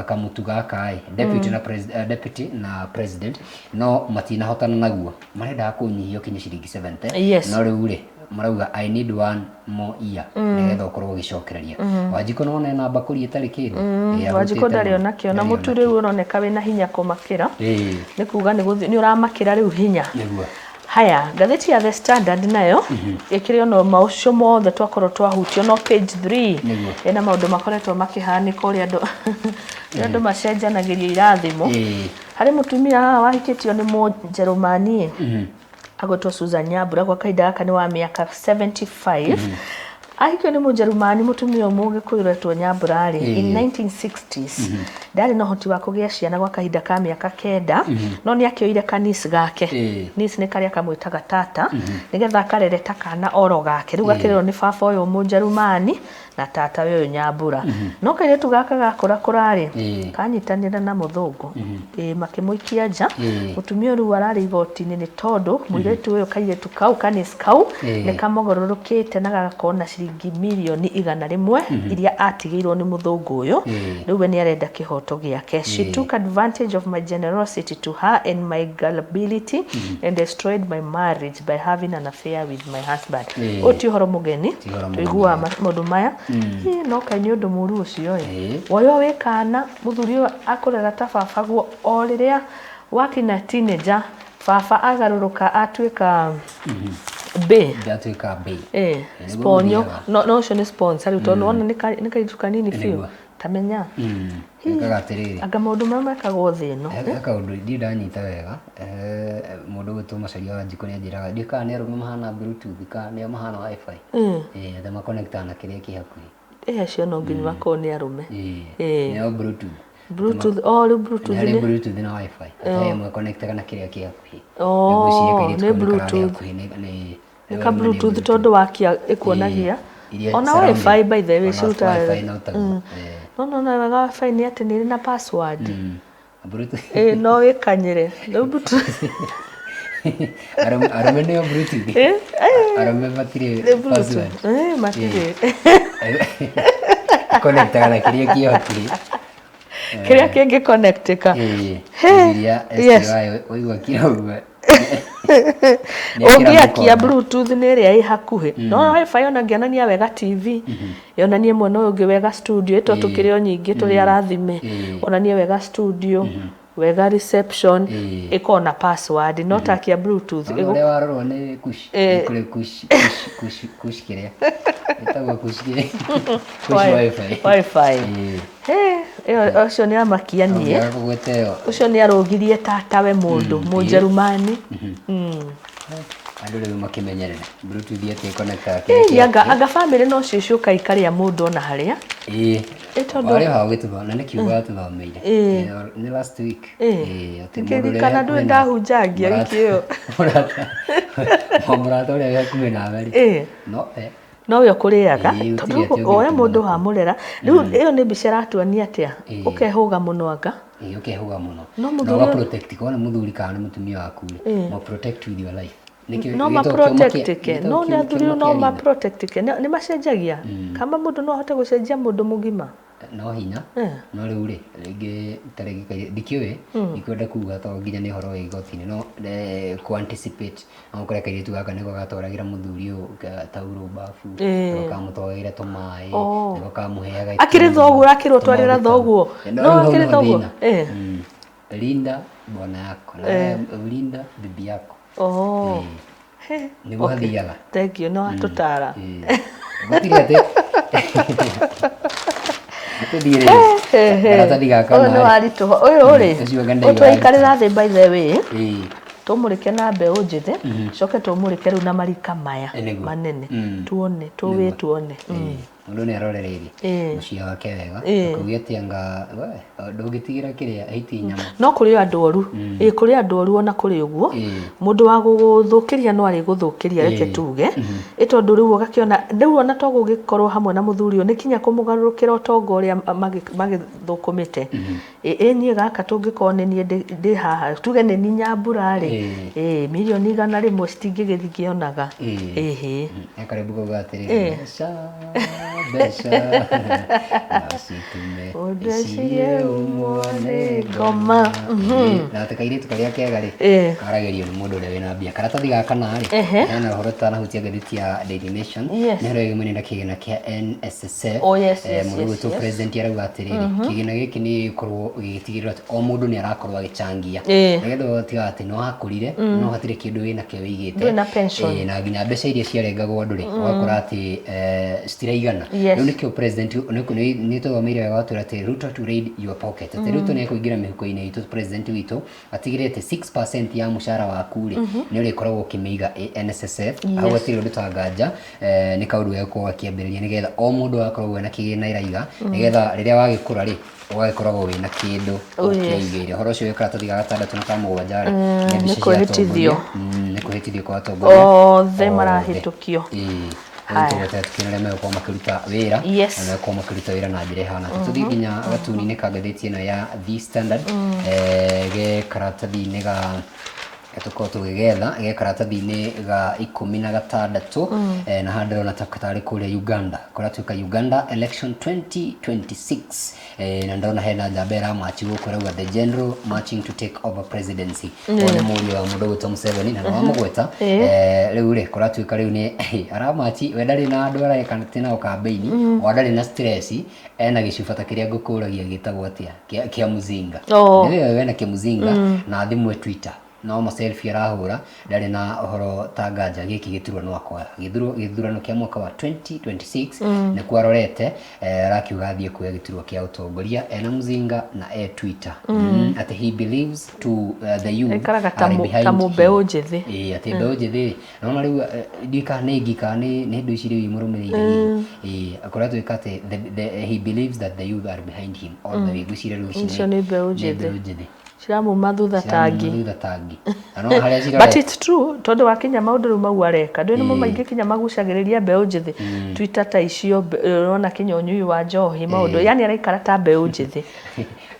S1: kamũtu gaka ĩ, deputy na deputy na president, no matinahotana naguo, marendaga kũnyihia ũkinye ciringi 70.
S2: Yes.
S1: No rĩu rĩ, marauga I need one more year nĩgetha ũkorwo ũgĩcokereria. Wanjikũ no ena mbakũri ĩtarĩ kĩndũ.
S2: Wanjikũ
S1: Arutĩte
S2: ndarĩ
S1: mũno.
S2: onakĩo, na
S1: Ndarĩ
S2: mũtu
S1: onakĩo.
S2: rĩu ũroneka wĩna hinya kũmakĩra. Nĩ kuga nĩ ũramakĩra rĩu hinya.
S1: Nĩguo.
S2: Haya, ngathĩti ya The Standard nayo ĩkĩrĩ ona maũcio mothe twakorwo twahutio, no page 3
S1: Nĩguo.
S2: ĩna maũndũ makoretwo makĩhanĩka ũrĩa andũ macenjanagĩrio irathimo. Harĩ mũtumia haha wahikĩtio nĩ Mũnjerũmani. Agwĩtwo Susan Nyambura, gwa kahinda gaka nĩ wa mĩaka 75. Ahikio nĩ Mũnjerumani mũtumia ũmwe Mũgĩkũyũ ũretwo Nyambura rĩ, in 1960s. Ndarĩ na ũhoti wa kũgĩa ciana gwa kahinda ka mĩaka kenda, no nĩ akĩoire ka niece gake. Niece nĩ karĩa kamwĩtaga tata, nĩgetha akarere ta kana oro gake. Rĩu gakĩrerwo nĩ baba ũyũ Mũnjerumani na tata ũyũ Nyambura. No kairĩtu gaka gakũra kũra rĩ, kanyitanĩra na mũthũngũ. Ĩĩ, makĩmũikia nja. Mũtumia ũyũ rĩu ararĩ igoti-inĩ nĩ tondũ mũirĩtu ũyũ kairĩtu kau ka niece kau nĩ kamũgarũrũkĩte na gagakorwo na ciringi mirioni 100 iria atigĩirwo nĩ mũthũngũ ũyũ. Rĩu we nĩ arenda kĩhoto gĩake. She took advantage of my generosity to her and my gullibility and destroyed my marriage by having an affair with my husband. Ũyũ ti ũhoro mũgeni,
S1: Ti ũhoro mũgeni.
S2: tũiguaga maũndũ maya. Ĩ, no kaĩ nĩ ũndũ mũru ũcio ĩ. Woywo wĩ kana, mũthuri ũyũ akũrera ta babaguo o rĩrĩa wakinya teenager, baba agarũrũka atuĩka mbĩ.
S1: Ndatuĩka mbĩ.
S2: Ĩ,
S1: Nĩguo
S2: sponyo.
S1: gũthiaga.
S2: No no ũcio nĩ sponsor rĩu tondũ nĩwona nĩ kairĩtu kanini biũ. Tamenya.
S1: Ekaga atĩrĩrĩ.
S2: Anga maũndũ marĩa mekagwo thĩ ĩno.
S1: He kaũndũ ndirĩ ndanyita wega, mũndũ ũgwĩtwo Macharia wa Njikũ nĩanjĩraga, ndiũĩ kana nĩ arũme mahana bluetooth kana nĩo mahana wifi. Atĩ makonektaga na kĩrĩa kĩ hakuhĩ.
S2: Ĩ acio no nginya makorwo nĩ arũme.
S1: Nĩo bluetooth.
S2: Bluetooth, oh rĩu bluetooth
S1: Nĩ harĩ
S2: nĩ
S1: bluetooth na wifi. Atĩ he ĩmwe ĩkonektaga na kĩrĩa kĩ hakuhĩ.
S2: Oh,
S1: Rĩu ngwĩciria kairĩtu
S2: nĩ
S1: kau nĩ kararĩ
S2: bluetooth.
S1: hakuhĩ nĩ
S2: Nĩ ka bluetooth tondũ wakia ĩkuonagia. Ona wifi by the way cirutaga.
S1: wifi no taguo.
S2: No no no wega wifi nĩ atĩ nĩ ĩrĩ na password.
S1: Bluetooth.
S2: Ĩ no wĩkanyĩre. Rĩu bluetooth.
S1: Arũme nĩo bluetooth. Arũme matirĩ
S2: Nĩ bluetooth.
S1: password.
S2: Ĩ matirĩ.
S1: Connectaga na kĩrĩa kĩ hakuhĩ.
S2: Kĩrĩa kĩngĩ connectĩka.
S1: Iria STY waigua kira ũguo.
S2: Ũngĩakia bluetooth nĩ ĩrĩa ĩ hakuhĩ. No wifi ona ngĩonania wega TV, yonanie mwena ũyũ ũngĩ wega studio, ĩto tũkĩrĩ o nyingĩ tũrĩ arathime. Onanie wega studio, wega reception, ĩkorwo na password, no takia bluetooth.
S1: Ona ũrĩa warorwo nĩ kush, nĩ kũrĩ kush, kush, kush, kush kĩrĩa. Ĩtagwo kush kĩrĩa. Kush wifi.
S2: Wifi. Ĩyo ũcio nĩ amakia niĩ.
S1: Ũngĩaga kũgweta ĩyo.
S2: Ũcio nĩ arũgirie tatawe mũndũ, Mũnjerumani.
S1: Andũ rĩu makĩmenyerere. Bluetooth atĩ ĩkonektaga kĩrĩa
S2: Ĩ
S1: kĩ
S2: anga
S1: hakuhĩ.
S2: anga bamĩrĩ no cio ciũka ikarĩa mũndũ ona harĩa.
S1: Ĩĩ.
S2: Ĩ tondũ
S1: Warĩ ho ũgĩtũtho na nĩ kiugo watũthomeire. Nĩ last week. Ĩĩ, atĩ mũndũ ũrĩa wĩ
S2: Ngĩririkana ndũĩ
S1: hakuhĩ na-
S2: ndahunjangia wiki ĩyo.
S1: Mũrata ũrĩa wĩ hakuhĩ nawe rĩ. No
S2: Nowe ũkũrĩaga
S1: Ĩĩ,
S2: tondũ
S1: gũtirĩ atĩ
S2: oe
S1: ũngĩtũma
S2: mũndũ wamũrera. Rĩu ĩyo nĩ mbica ĩratuonia atĩa? Ũkehũga mũno anga.
S1: Ĩĩ, ũkehũga mũno.
S2: No
S1: Na
S2: mũthuri
S1: ũga
S2: ũyũ-
S1: protect korwo nĩ mũthuri kana nĩ mũtumia waku rĩ, mũ protect with your life. Nĩkĩo
S2: No
S1: gĩtagwo
S2: ma
S1: kĩũma kĩa-
S2: protect ke.
S1: gĩtagwo
S2: No nĩ
S1: kĩũma
S2: athuri no
S1: kĩa
S2: ma
S1: ritho.
S2: protect ke. Nĩ macenjagia. Kama mũndũ no ahote gũcenjia mũndũ mũgima.
S1: No hinya. No rĩu rĩ, rĩngĩ ta rĩngĩ ndikĩũĩ, ndikwenda kuga tondũ nginya nĩ ũhoro wa igoti-inĩ, no kũ anticipate no ũkore kairĩtu gaka nĩko gatwaragĩra mũthuri ũyũ taurũ babu, nĩko kamũtwaragĩra tũmaĩ, nĩko kamũheaga
S2: Akĩrĩ thoguo ũrakĩrwo twarĩra thoguo.
S1: No
S2: No
S1: rĩu hau
S2: akĩrĩ
S1: nĩho
S2: thoguo.
S1: thĩna. Linda bwana yako na linda bibi yako. Nĩguo hathiaga.
S2: Thank you, no watũtara.
S1: Gũtirĩ atĩ tũthiĩ rĩu. Karatathi gaka
S2: Ũyũ nĩ
S1: narĩ.
S2: waritũha. Ũyũ rĩ,
S1: Ũcio anga ndaigua
S2: ũtwaikarĩra thĩ by the way. Tũmũrĩke na mbeũ njĩthĩ, coke tũmũrĩke rĩu na marika maya
S1: Nĩguo.
S2: manene. Tuone, tũwĩ tuone.
S1: Mũndũ nĩ arorereirie mũciĩ wake wega akauga atĩ anga we ndũngĩtigĩra kĩrĩa hiti nyama.
S2: No kũrĩ andũ oru. Ĩ kũrĩ andũ oru ona kũrĩ ũguo. Mũndũ wa gũgũthũkĩria no arĩgũthũkĩria reke tuge. Ĩ tondũ rĩu ũgakĩona rĩu ona to gũgĩkorwo hamwe na mũthuri ũyũ nĩ kinya kũmũgarũrũkĩra ũtonga ũrĩa magĩthũkũmĩte. Ĩ niĩ gaka tũngĩkorwo nĩ niĩ ndĩ haha tuge nĩ niĩ Nyambura rĩ, ĩ mirioni 100 citingĩgĩthiĩ ngĩonaga. Ĩhĩ.
S1: He karwĩmbo kauga atĩrĩrĩ, mbeca mbeca no citũme
S2: Mũndũ ecirie ũmwe nĩ ngoma.
S1: Na atĩ kairĩtu karĩa kega rĩ, karagĩrio nĩ mũndũ ũrĩa wĩna mbia. Karatathi gaka na rĩ, hena ũhoro tũtanahutia ngathĩti ya Daily Nation, nĩ ũhoro wĩgiĩ na kĩgĩna kĩa NSSF.
S2: Oh, yes, yes,
S1: Mũndũ
S2: yes,
S1: ũgwĩtwo
S2: yes.
S1: president arauga atĩrĩrĩ, kĩgĩna gĩkĩ nĩ gĩgũkorwo gĩgĩtigĩrĩrwo atĩ o mũndũ nĩ arakorwo agĩchangia, nĩgetha ũgatiga atĩ no akũrire, no hatirĩ kĩndũ wĩnakĩo wĩigĩte.
S2: Ndũrĩ na pension.
S1: Ĩĩ, na nginya mbeca iria ciarengagwo andũ rĩ, ũgakora atĩ citiraigana. Rĩu nĩkĩo president nĩ tũthomeire wega watwĩra atĩ "Ruto to raid your pocket", atĩ Ruto nĩ ekũingĩra mĩhuko-inĩ itũ, president witũ atigĩrĩre atĩ 6% ya mũcara waku rĩ, nĩ ũrĩkoragwo ũkĩmĩiga ĩ NSSF. Hau hatirĩ ũndũ ta nganja, nĩ kaũndũ gegũkorwo gakĩambĩrĩria nĩgetha o mũndũ agakoragwo ena kĩgĩna ĩraiga, nĩgetha rĩrĩa wagĩkũra rĩ, ũgagĩkoragwo wĩna kĩndũ
S2: Oh, yes.
S1: ũkĩigĩire. Ũhoro ũcio wĩ karatathi ga gatandatũ na ka mũgwanja rĩ, nĩ mbica
S2: nĩ
S1: cia
S2: kwĩhĩtithio.
S1: atongoria. Nĩ kwĩhĩtithio kwa atongoria
S2: Othe marahĩtũkio.
S1: Ĩĩ.
S2: Haya.
S1: Tũgwetera tũkĩone arĩa megũkorwo makĩruta wĩra na megũkorwo makĩruta wĩra na njĩra ĩhana atĩa. Tũthiĩ nginya gatuni-inĩ ka ngathĩti ĩno ya The Standard, ge karatathi-inĩ ga tũkorwo tũgĩgetha, ge karatathi-inĩ ga 16, na haha ndĩrona ta tarĩ kũrĩa Uganda kũratuĩka Uganda election 2026, na ndĩrona hena njamba ĩramachi gũkũ ĩrauga, "The general marching to take over presidency." Ũyũ nĩ mũriũ wa mũndũ ũgwĩtwo Museveni na nĩwamũgweta. Rĩu rĩ, kũratuĩka rĩu nĩ aramachi, we ndarĩ na andũ areka atĩ nao kambĩini, o ndarĩ na stress, ena gĩcuba ta kĩrĩa ngũkũragia gĩtagwo atĩa, kĩa mũzinga.
S2: Oh.
S1: Nĩwe wena kĩmũzinga na thimũ e Twitter, no ma selfie arahũra, ndarĩ na ũhoro ta nganja gĩkĩ gĩturwa no akoya gĩthurano kĩa mwaka wa 2026, nĩkuo arorete, arakiuga athiĩ kuoya gĩturwa kĩa ũtongoria ena mũzinga na e Twitter, atĩ he believes to the youth
S2: Aikaraga ta
S1: are behind
S2: ta mũmbeũ
S1: him.
S2: njĩthĩ.
S1: Ĩĩ, atĩ mbeũ njĩthĩ rĩ, naona rĩu, ndiũĩ kana nĩ ngi kana nĩ indo ici rĩu imũrũmĩrĩire hihi. Ĩĩ, akoretwo atĩ he believes that the youth are behind him all the way. Ngwĩciria rĩu ici
S2: Icio nĩ mbeũ
S1: nĩ
S2: njĩthĩ.
S1: mbeũ njĩthĩ.
S2: Ciramuma thutha
S1: Ciramuma
S2: tangi.
S1: Thutha tangi na no harĩa
S2: But
S1: cirorete.
S2: it's true, tondũ wakinya maũndũ rĩu mau areka ndũĩ nĩmo maingĩ kinya magucagĩrĩria mbeũ njĩthĩ, Twitter ta icio, ũrona kinya ũnyui wa njohi maũndũ, yani araikara ta mbeũ njĩthĩ.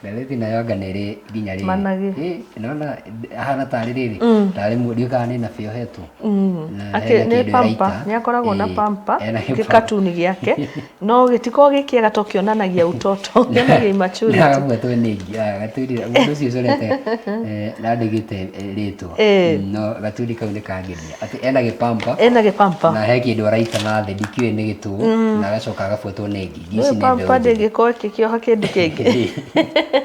S1: Ngathĩti nayo anga nĩ ĩrĩ nginya rĩrĩ.
S2: Managĩ.
S1: Ĩ, nona ahana tarĩ rĩrĩ, tarĩ ndiũĩ kana nĩ nabi ohetwo. Na
S2: Akĩ
S1: hena
S2: nĩ
S1: kĩndũ
S2: pamper,
S1: ĩraita.
S2: nĩ akoragwo na pamper
S1: ena gĩpampa.
S2: Gĩkatuni gĩake no gĩtikoragwo gĩ kĩega to kĩonanagia utoto, kĩonanagia immaturity.
S1: Agamwetwo nĩ ngi, gatuni mũndũ ũcio ũcorete, nandĩkĩte rĩtwa. No gatuni kau nĩ kangenia atĩ ena gĩpampa
S2: Ena gĩpampa.
S1: Na he kĩndũ araita na thĩ, ndikĩũĩ nĩ gĩtũ, na agacoka agabuatwo nĩ ngi. Ngi ici nĩ mbeũ
S2: Pamper
S1: njĩthĩ.
S2: ndĩngĩkorwo ĩkĩkĩoha kĩndũ kĩngĩ,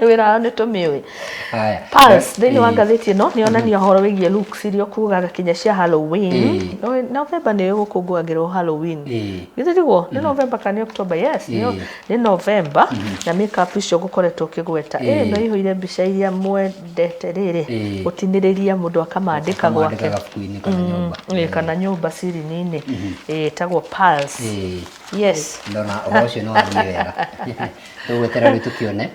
S2: wĩra wao nĩ tũmĩũĩ.
S1: Haya.
S2: Pulse thĩinĩ wa ngathĩti ĩno nĩ yonania ũhoro wĩgiĩ looks iria ũkugaga kinya cia Halloween. November nĩ gũkũngũagĩrwo Halloween. Githĩ tiguo? Nĩ November kana nĩ October? Yes, nĩ November, na makeup icio ngũkoretwo ũkĩgweta. No ihũire mbica iria mwendete rĩrĩ, gũtinĩrĩria mũndũ akamandĩka
S1: Akamandĩka
S2: gwake.
S1: Gabuku-inĩ kana nyũmba.
S2: Ĩĩ, kana nyũmba ceiling-inĩ. Ĩtagwo Pulse. Yes.
S1: Ndona ũhoro ũcio nĩ wathiĩ wega, tũgweterera rĩu tũkĩone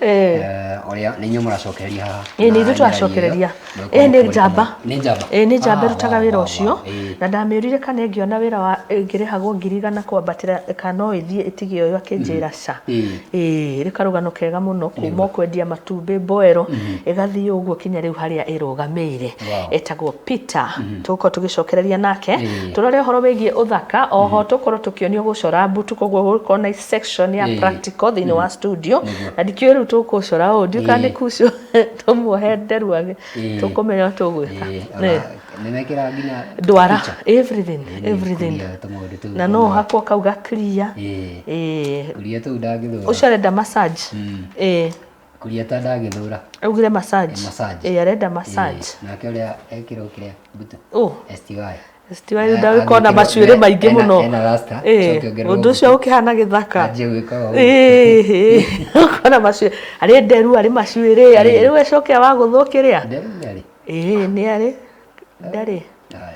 S1: ũrĩa nĩ inyuĩ mũracokereria haha.
S2: Ĩĩ, nĩ
S1: Na
S2: ithuĩ
S1: mĩario
S2: tũracokereria.
S1: ĩyo,
S2: Ĩĩ, nĩ
S1: mũgũkorwo
S2: njamba.
S1: Nĩ njamba.
S2: Ĩĩ, nĩ njamba
S1: Ah,
S2: ĩrutaga
S1: wow,
S2: wĩra
S1: wow,
S2: ũcio.
S1: wow.
S2: Na ndamĩũrire kana ĩngĩona wĩra wa ĩngĩrĩhagwo 100,000 kwambatĩra kana no ĩthiĩ ĩtige ũyũ, akĩnjĩra ca. Ĩĩ, rĩ karũgano kega mũno kuma o kwendia matumbĩ mboero, ĩgathiĩ ũguo kinya rĩu harĩa ĩrũgamĩire. Ĩtagwo Peter. Tũgũkorwo tũgĩcokereria nake, tũrore ũhoro wĩgiĩ ũthaka. Oho tũkorwo tũkĩonio gũcora mbutu, koguo gũkorwo na section ya practical thĩinĩ wa studio. Na ndikĩũĩ rĩu tũkũcora ũũ, ndiũĩ kana nĩ kucio tũmuohe nderu tũkũmenya tũgwĩka.
S1: Ona nĩ mekĩraga nginya
S2: Ndwara
S1: picha.
S2: everything,
S1: Ĩĩ,
S2: everything.
S1: kuria tũmaũndũ tũu
S2: Na no ũhakwo kau ga clear.
S1: Ĩĩ. Kuria tũu ndangĩthũra.
S2: Ũcio arenda massage. Ĩĩ.
S1: Kuria ta ndangĩthũra.
S2: Augire massage.
S1: Ĩĩ, massage.
S2: Ĩĩ, arenda massage.
S1: Ĩĩ, nake ũrĩa ekĩrwo kĩrĩa mbutu.
S2: Oh.
S1: STY.
S2: STY rĩu ndagĩkorwo na macuĩrĩ maingĩ mũno.
S1: Ena rasta.
S2: Ĩĩ,
S1: Coke ongererwo
S2: ũndũ ũcio
S1: mbutu.
S2: ũkĩhana gĩthaka.
S1: Anjie gwĩka o ũguo.
S2: Ĩĩ, ũkona macuĩrĩ arĩ nderu, arĩ macuĩrĩ, arĩ rĩu acoke wa gũthwo kĩrĩa.
S1: Nderu ndarĩ.
S2: Ĩĩ, nĩ arĩ ndarĩ.
S1: Ah,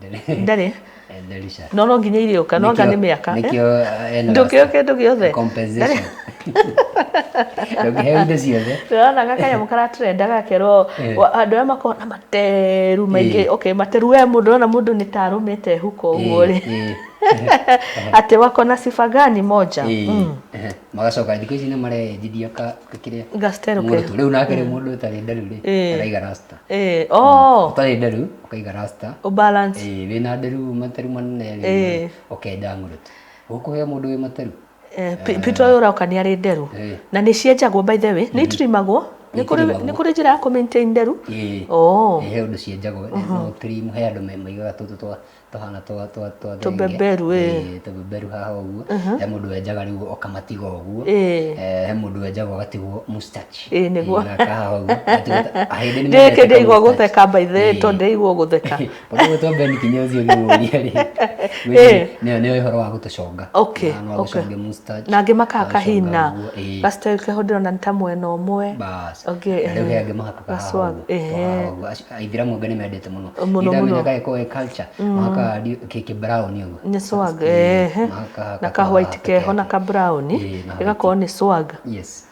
S1: ndarĩ.
S2: Ndarĩ.
S1: Nderu ca.
S2: No no nginya irĩũka, no anga nĩ mĩaka.
S1: Nĩkĩo ena
S2: Ndũkĩo
S1: rasta.
S2: kĩndũ gĩothe.
S1: Compensation. Ndũngĩheo indo ciothe.
S2: Ndĩrona gakanyamũ karatrenda gakerwo andũ arĩa makoragwo na materu maingĩ. Okay, materu we mũndũ ũrona mũndũ nĩ ta arũmĩte huko ũguo rĩ, atĩ wako na sifa gani moja.
S1: Magacoka thikũ ici nĩ marenjithia ka kĩrĩa
S2: Gastero.
S1: Mũrutwo. Rĩu nake rĩ, mũndũ ũtarĩ nderu rĩ, araiga rasta.
S2: Oh.
S1: Ũtarĩ nderu ũkaiga rasta.
S2: Ũbalance.
S1: Ĩĩ, wĩna nderu materu manene rĩ, ũkenja ng'ũrũtũ ũkũhe mũndũ wĩ materu.
S2: Peter ũyũ ũroka nĩ arĩ nderu. Na nĩ cienjagwo, by the way, nĩ iturimagwo, nĩ kũrĩ
S1: Nĩitirimagwo.
S2: nĩ kũrĩ njĩra ya kũ maintain nderu.
S1: Ĩĩ.
S2: Oh.
S1: He ũndũ cienjagwo, no trim, he andũ maigaga tũtũ twa Tũhana twa thenge.
S2: Tũbeberu, ĩĩ.
S1: Ĩĩ, tũbeberu haha ũguo. He mũndũ wenjaga rĩu ũkamatiga ũguo. He mũndũ wenjaga ũgatigwo mustache.
S2: Ĩĩ, nĩguo.
S1: Ĩĩ, gaka haha ũguo. Ũgatigwo Ahĩndĩ nĩ
S2: Ndĩkĩ
S1: mendete
S2: ndĩigua
S1: ka-mustache.
S2: gũtheka by the way,
S1: Ĩĩ.
S2: tondũ ndĩigua gũtheka.
S1: Ũndũ ũgwĩtwo Ben Kinyozi ũngĩmũria rĩ,
S2: Ĩĩ.
S1: nĩyo ũhoro wa gũtũconga.
S2: Okay,
S1: Na no
S2: okay.
S1: agũconge mustache.
S2: Na angĩ makahaka
S1: agũconga
S2: hina.
S1: ũguo, ĩĩ.
S2: Gastyle keho ndĩrona nĩ ta mwena ũmwe.
S1: Bas.
S2: Ũngĩ,
S1: Na rĩu he angĩ mahakaga haha
S2: gaswag,
S1: ũguo,
S2: ehe.
S1: haha ũguo. Aithĩramu angĩ nĩ mendete mũno.
S2: Mũno,
S1: Nĩ ndamenya
S2: mũno.
S1: gagĩkorwo gĩ culture, mahakaga kĩ brown ũguo.
S2: Nĩ swag,
S1: Ĩĩ,
S2: ehe.
S1: mahakaga
S2: Na ka
S1: haha
S2: white
S1: peke
S2: keho na
S1: yake.
S2: ka brown,
S1: Ĩĩ, na white.
S2: ĩgakorwo nĩ swag.
S1: Yes.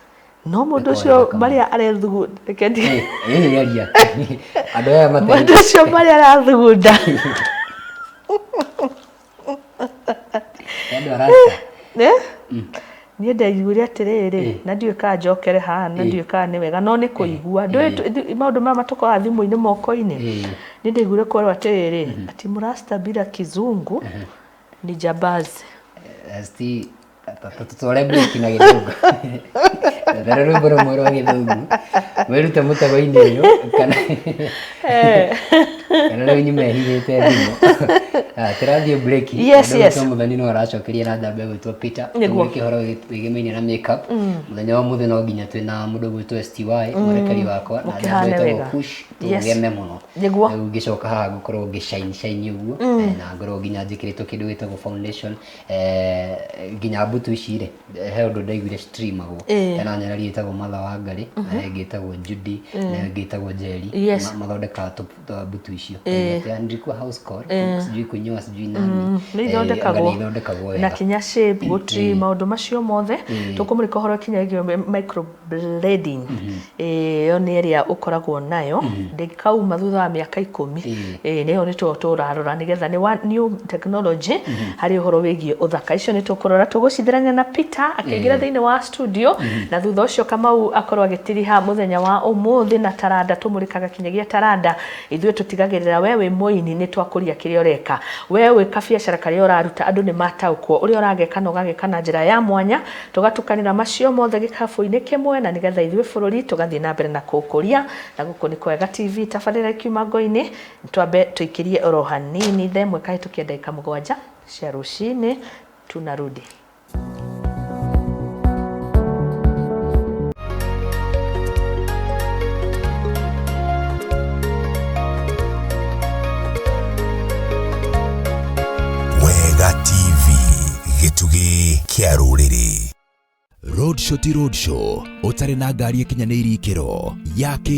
S2: No mũndũ
S1: Ĩkorwo
S2: ũcio
S1: ĩ thaka
S2: marĩa arethugu reke
S1: Ĩĩ, ĩĩ, aria. Andũ aya matarĩ.
S2: Mũndũ ũcio marĩa arathugunda.
S1: Andũ arasta.
S2: Eh? Niĩ ndaiguire atĩrĩrĩ, na ndiũĩ kana njokere haha na ndiũĩ kana nĩ wega, no nĩ kũigua. Ndũĩ maũndũ maya matũkoraga thimũ-inĩ moko-inĩ. Niĩ ndaiguire kwerwo atĩrĩrĩ, ati mũrasta bila kizungu ni jambazi.
S1: ST tũtware break na gĩthũngũ. Ethera rwĩmbo rũmwe rwa gĩthũngũ. Wĩrute mũtego-inĩ ũyũ kana kana rĩu nyume hithĩte thimũ. Tũrathiĩ break.
S2: Yes,
S1: Mũndũ
S2: yes.
S1: ũgwĩtwo Mũthoni no aracokeria na njamba ĩgwĩtwo Peter.
S2: Nĩguo.
S1: Tũmũrĩke ũhoro wĩgĩmainie na makeup. Mũthenya wa ũmũthĩ no nginya twĩna mũndũ ũgwĩtwo STY, mwerekeri wakwa, na njamba
S2: Mũkĩhane
S1: ĩtagwo
S2: wega.
S1: Kush.
S2: Yes.
S1: Tũgeme mũno.
S2: Nĩguo.
S1: Rĩu ngĩcoka haha ngũkorwo ngĩ shine shine ũguo, na ngorwo nginya njĩkĩrĩtwo kĩndũ gĩtagwo foundation, nginya mbutu ici rĩ, he ũndũ ndaiguire streamagwo. Hena nyarari ĩtagwo Martha Wangari, na ĩngĩ ĩtagwo Judy, na ĩngĩ ĩtagwo Njeri.
S2: Yes.
S1: Mathondekaga mbutu icio. Atĩ nilikuwa house call, sijui kunyoa sijui nani.
S2: Nĩ
S1: Anga
S2: ithondekagwo
S1: nĩ ithondekagwo
S2: na
S1: wega.
S2: kinya shape gũtri maũndũ macio mothe. Tũkũmũrĩka ũhoro kinya ĩgiĩ microblading. Ĩyo nĩ ĩrĩa ũkoragwo nayo ndĩkauma thutha wa mĩaka 10. Nĩyo nĩ tũrarora nĩgetha nĩ new technology harĩ ũhoro wĩgiĩ ũthaka. Icio nĩ tũkũrora tũgũcithirania na Peter akĩingĩra thĩinĩ wa studio, na thutha ũcio Kamau akorwo agĩtiriha mũthenya wa ũmũthĩ na taranda. Tũmũrĩkaga kinyagia taranda. Ithuĩ tũtigagĩrĩra we wĩ mũini nĩ twakũria kĩrĩa ũreka, we wĩ kabiacara karĩa ũraruta andũ nĩ mataũkwo ũrĩa ũrageka na ũgageka na njĩra ya mwanya. Tũgatukanĩra macio mothe gĩkabũ-inĩ kĩmwe na nĩgetha ithuĩ bũrũri tũgathiĩ na mbere na kũũkũria. Na gũkũ nĩ Kwega TV, tabarĩra ĩkiuma ngo-inĩ. Twambe tũikĩrie oro hanini thaa 1 kahĩtũkia ndagĩka 7 cia rũcinĩ, tunarudi.
S13: Wega TV, gĩtugĩ kĩa rũrĩrĩ.
S3: Roadshow ti roadshow ũtarĩ na ngari ĩkinyanĩirie ikĩro ya kĩrĩu.